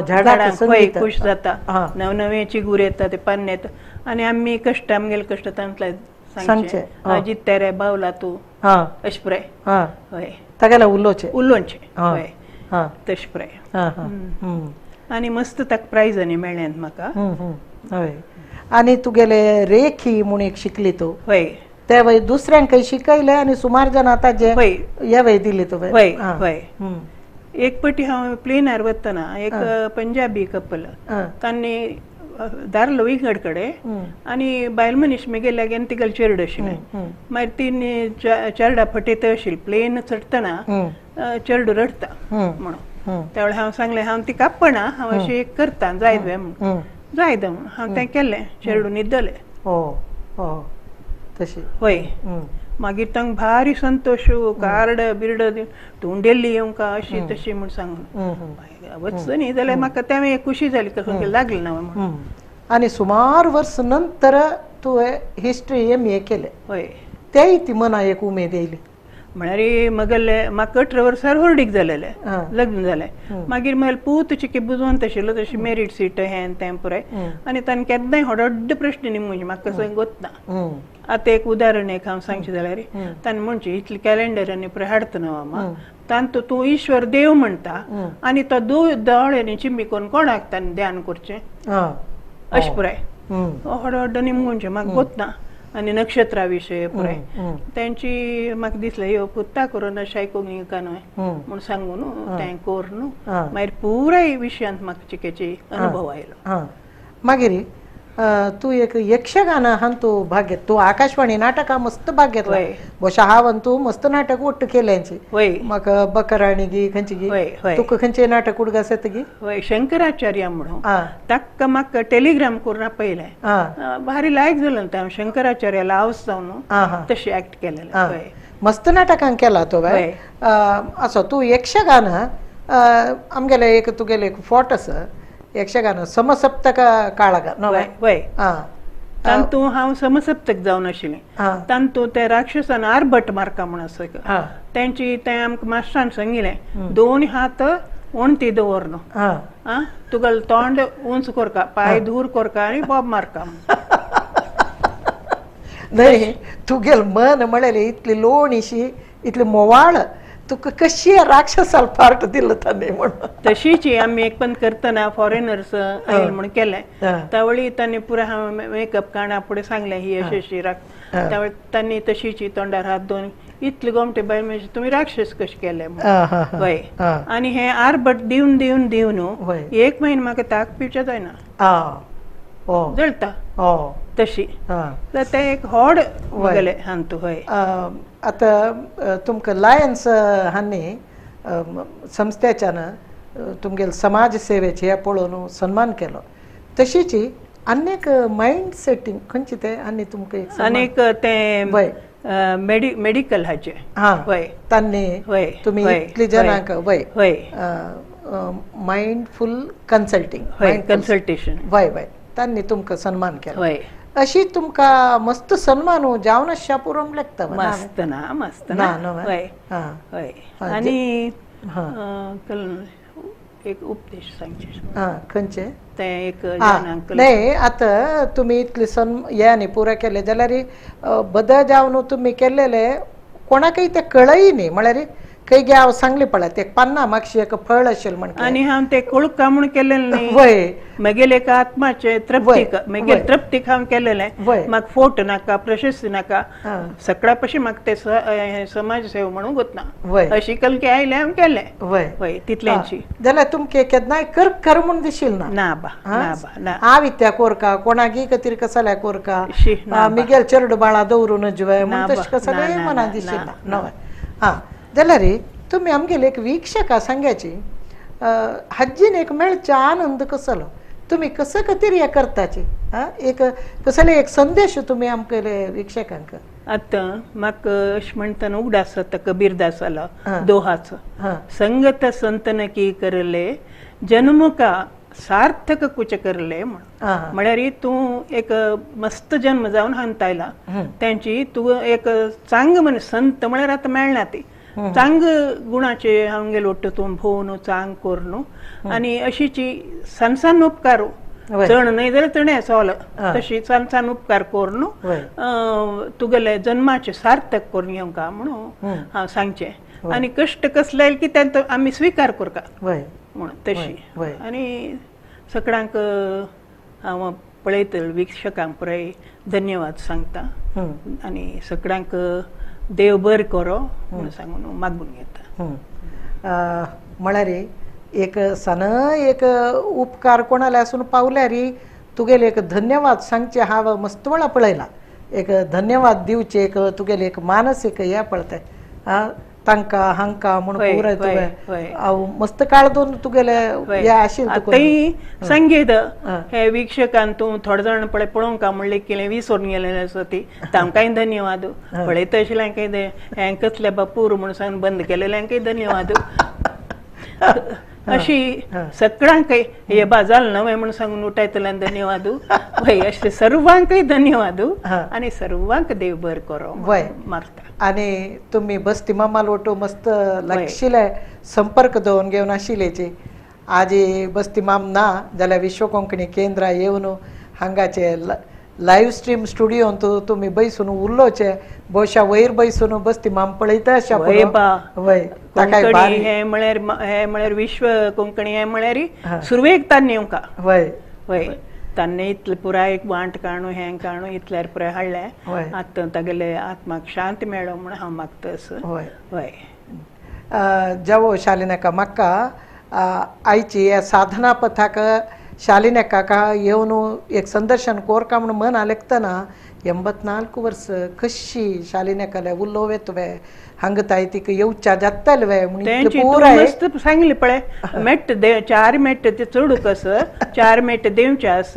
झाडांक. हय खुश जाता नव नवे चिगूर येता ते पान्ने येता आनी आमी कश्ट आमगेले कश्ट तांतले सांगचें जित्ते रे बावला तूं अशें पुराय. हय तागेले उलोवचें उलोवचें हय तशें पुराय. आनी मस्त ताका प्रायज आनी मेळ्ळें म्हाका. हय आनी तुगेले रेखी म्हूण एक शिकली तूं. हय ते वय दुसऱ्यांकय शिकयले आनी सुमार जाण आतां जे हय हे वय दिली तुवें. हय हय एक पटी हांव प्लेनार वतना एक पंजाबी कपल तांणी दारलो विंगड कडेन आनी बायल मनीस मेगेल्या गेन तिगेले चेरड आशिल्लें. मागीर तीन चेरडा फटयता आशिल्ली प्लेन चडटना चेरडू रडटा म्हणून त्या वेळार हांव सांगलें हांव ती कापना हांव अशें एक करता जायत म्हणून जायत म्हणून हांव तें केलें चेरडू न्हिदलें. हो हो तशी. वय मागीर तांकां भारी संतोश, कार्ड बिर्ड तूं डेल्ली येवंका अशी तशी म्हूण सांगून वचचो न्ही जाल्यार म्हाका तें एक खुशी जाली कसो लागलें ना म्हणून. आनी सुमार वर्स नंतर तुवें हिस्ट्री एम ए केलें. हय, तेय ती मना एक उमेद येयली. म्हळ्यार मगले म्हाका 18 वर्सार होर्डीक जालेलें, लग्न जालें. मागीर म्हगेले पूत चिके बुजवंत आशिल्लो, तशी मेरीट सीट हें तें पुराय. आनी ताणें केन्नाय व्हड प्रश्न न्ही म्हणजे म्हाका कसो गोतना. आतां एक उदाहरण एक हांव सांगचें जाल्यार ताणें म्हणचें इतलें कॅलेंडर आनी पुराय हाडटा न्हू मामा, तांतू तूं ईश्वर देव म्हणटा आनी तो दोळ्यांनी चिंबी करून कोणाक ताणें ध्यान करचें अशें पुराय व्हड व्हड निमगुंचें म्हाका गोतना. आनी नक्षत्रा विशय पुराय तेंची म्हाका दिसलें ह्यो पुत्ता करून अशें आयकूंक येवका न्हय म्हूण सांगून तें कर न्हू. मागीर पुराय विशयांत म्हाका चिकेची अनुभव आयलो. मागीर तूं एक यक्षगान हान तूं भाग घेत, तूं आकाशवाणी नाटकां मस्त भाग घेतला, बोशा हांव तूं मस्त नाटक ಒಟ್ಟು केल्यांची. म्हाका बकराणी गी खंयची गी तुका खंयचे नाटक उडगा आसत गी? वय, शंकराचार्य म्हणून ताका म्हाका टेलिग्राम करून पयलें, भारी लायक जालें तें. शंकराचार्याला हावस जावन तशें एक्ट केलेलें. मस्त नाटकां केला तो. असो तूं यक्षगान आमगेले एक तुगेले एक फोट आसा यक्षगान समसप्तक काळग. वय, तांतू हांव समसप्तक जावन आशिल्लें. तांतू ते राक्षसान आरभट मारका म्हूण आसा तेंची तें आमकां मास्टरान सांगिल्लें, दोन हात वणटी दवर न्हू, आं तुगेलें तोंड उंच कोरका, पांय दूर कोरका आनी बोब मारका. न्हय तुगेलें मन म्हळ्यार इतली लोणीशी इतली मोवाळ, तुका कशी राक्षसाल पार्ट दिलो ताणें म्हणून. तशीच आमी एक पण करतना फॉरेनर्स आयल म्हूण केलें, त्यावेळी तांणी पुराय हांव मेकअप काणा फुडें सांगलें ही अशी अशी राख, त्यावेळी तांणी तशीच तोंडार हात दोन इतले गोमटे बायल म्हणजे तुमी राक्षस कशें केले म्हूण. वय, आनी हें आरभट दिवन दिवन दिवन एक म्हयनो म्हाका ताक पिवचें जायना, जळटा तशी. तें एक व्हड गेलें हांतू. हय, आतां तुमकां लायन्स हांणी संस्थेच्यान तुमगेले समाज सेवेचे हे पळोवन सन्मान केलो, तशीच आनीक मायंड सेटींग खंयचे ते आनी तुमकां आनीक तें मेडिकल हाचें. वय, तांणी तुमी इतले जाणांक वय वय मायंडफूल कन्सल्टींग कन्सल्टेशन वय वय तांणी तुमकां सन्मान केलो. अशी तुमकां मस्त सन्मान जावन शापुरम लागता. मस्त ना, मस्त ना. हय हय. आनी एक उपदेश सांगचे खंयचे तें एक न्हय आतां तुमी इतले सन हे आनी पुरा केले जाल्यार बदल जावन तुमी केल्लेले कोणाकय तें कळय न्ही, म्हळ्यार खंय गे हांव सांगलें पळय ते पान्ना मागशी एक फळ आशिल्लें म्हण आनी हांव तें कळका म्हूण केलेलें न्ही. वय, म्हगेले एका आत्माचे तृप्तीक म्हगेले तृप्तीक हांव केलेलें. म्हाका फोट नाका, प्रशस्ती नाका, सगळ्या पशी म्हाका ते समाज सेवा म्हणून गोतना अशी कलके आयलें हांव केलें. वय वय, तितल्यांची जाल्यार तुमकां केन्नाय कर कर म्हूण दिशील ना? ना बा, ना बा, ना. हांव इत्या कोरका कोणाकी खातीर कसल्या कोरका मिगेल चेरडू बाळा दवरून जुवे म्हूण तशें कसलें मनां दिशील ना. नवें हां जाल्यार तुमी आमगेले एक वीक्षका सांगाची हाजीन एक मेळचे आनंद कसलो, तुमी कसो खातीर हें करताची, एक कसले एक संदेश तुमी आमगेले वीक्षकांक? आतां म्हाका अशें म्हणटना उगडास जाता कबीरदासालो दोहाचो, संगत संतन की करले जन्म का सार्थक कुच करले म्हण. म्हळ्यार तूं एक मस्त जन्म जावन हांतायला तेंची तूं एक चांग म्हण संत म्हळ्यार आतां मेळना ती चांग गुणाचे हांगेल वट्ट तूं भोवन चांग करून आनी अशीची सान सान उपकार चण न्हय जाल्यार चणे सोल तशी सान सान उपकार करून तुगेले जन्माचे सार्थक करून घेवंका म्हणून हांव सांगचें. आनी कश्ट कसले की तेंचो आमी स्विकार करका म्हणून तशी. आनी सगळ्यांक हांव पळयतले वीक्षकांक पुराय धन्यवाद सांगता आनी सगळ्यांक देव बरें करो म्हणून सांगून मागून घेता. म्हळ्यार एक सान एक उपकार कोणाले आसून पावल्यार तुगेले एक धन्यवाद सांगचे हांव मस्त वेळा पळयला, एक धन्यवाद दिवचे एक तुगेले एक मानसीक हें पळयता. तांकां हांकां म्हूण पुराय तुवें हांव मस्त काळ दोन तुगेले हे आशिल्लें आतांय संगीत हे वीक्षकान तूं थोडे जाण पळय पळोवंक म्हणलें कितें विसरून गेलें आसा ती तांकांय धन्यवाद. पळयता आशिल्ल्यांकय हें कसले बा पूर म्हूण सांगून बंद केलेल्यांकय धन्यवाद. अशी सगळ्यांकय हे बा जालें नवें म्हूण सांगून उठायतल्यान धन्यवाद. हय अशें सर्वांकय धन्यवाद आनी सर्वांक देव बरें करो मागता. आनी तुमी बस्ती मामाल वटू मस्त लागशिल्ले संपर्क दवरून घेवन आशिल्लेची आजी बस्ती माम ना जाल्यार विश्व कोंकणी केंद्रा येवन हांगाचे लायव्ह स्ट्रीम स्टुडियोंत तुमी बैसून उरलोचे भोवशा वयर बैसून बस्ती माम पळयता अशा वय कोंकणी हे म्हळ्यार विश्व कोंकणी हे म्हळ्यार सुरवेक तान्ने येवंका. वय वय तान्ने इतलें पुराय वांट काणू हें काणू इतल्यार पुराय हाडलें. आतां तागेले आत्माक शांती मेळो म्हूण हांव मागता असो. वय वय जावो शालिनाका म्हाका आयची ह्या साधना पथाक शालिनाका येवन एक संदर्शन कोरका म्हूण मन आलेखतना 84 वर्स कशी शालिनाकाले उलोवे तुवें हांगा ताय तिका येवच्या जातले वे म्हूण मस्त सांगले पळय मेट्ट दे 4 मेट्ट ते चडूक आस 4 मेट्ट देंवचे आस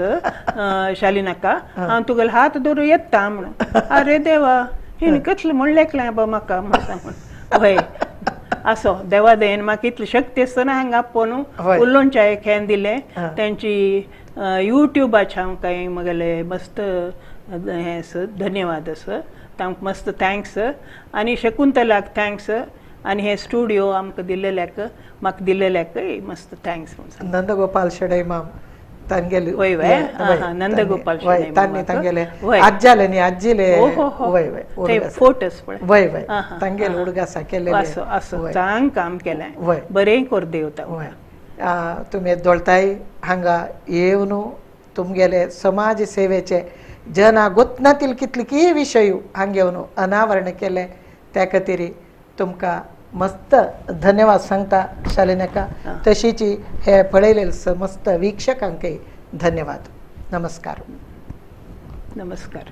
शालिनाका हांव तुगेले हात धरून येता म्हणून. अरे देवा हिणें कसलें म्हणलें एकलें बा म्हाका म्हूण सांगून. हय असो देवा दयेन म्हाका इतली शक्ती आसतना हांगा आपोवन उलोवच्या एक हें दिलें तेंची युट्यूबाचे हांव कांय म्हगेले मस्त हें धन्यवाद आसा तांकां मस्त thanks आनी शकुंतलाक thanks आनी हे स्टुडियो आमकां दिल्लेल्याक म्हाका दिल्लेल्याक मस्त thanks. Nandgopal Shenoy माम तांगेले वय वय नंदगोपाल शेणै तांणी तांगेले आज्जाले न्ही आज्जीले वय वय फोटोस पळय वय वय तांगेले उडगासा केले असो असो चांग काम केलें बरें कोर देवता. वय तुमी दोळताय हांगा येवन तुमगेले समाज सेवेचे जना गोतनातील कितली विशय हांगा येवन अनावरण केले त्या खातीर तुमकां मस्त धन्यवाद सांगता शालिनाका. तशीच हे पळयलेले मस्त वीक्षकांकय धन्यवाद. नमस्कार. नमस्कार.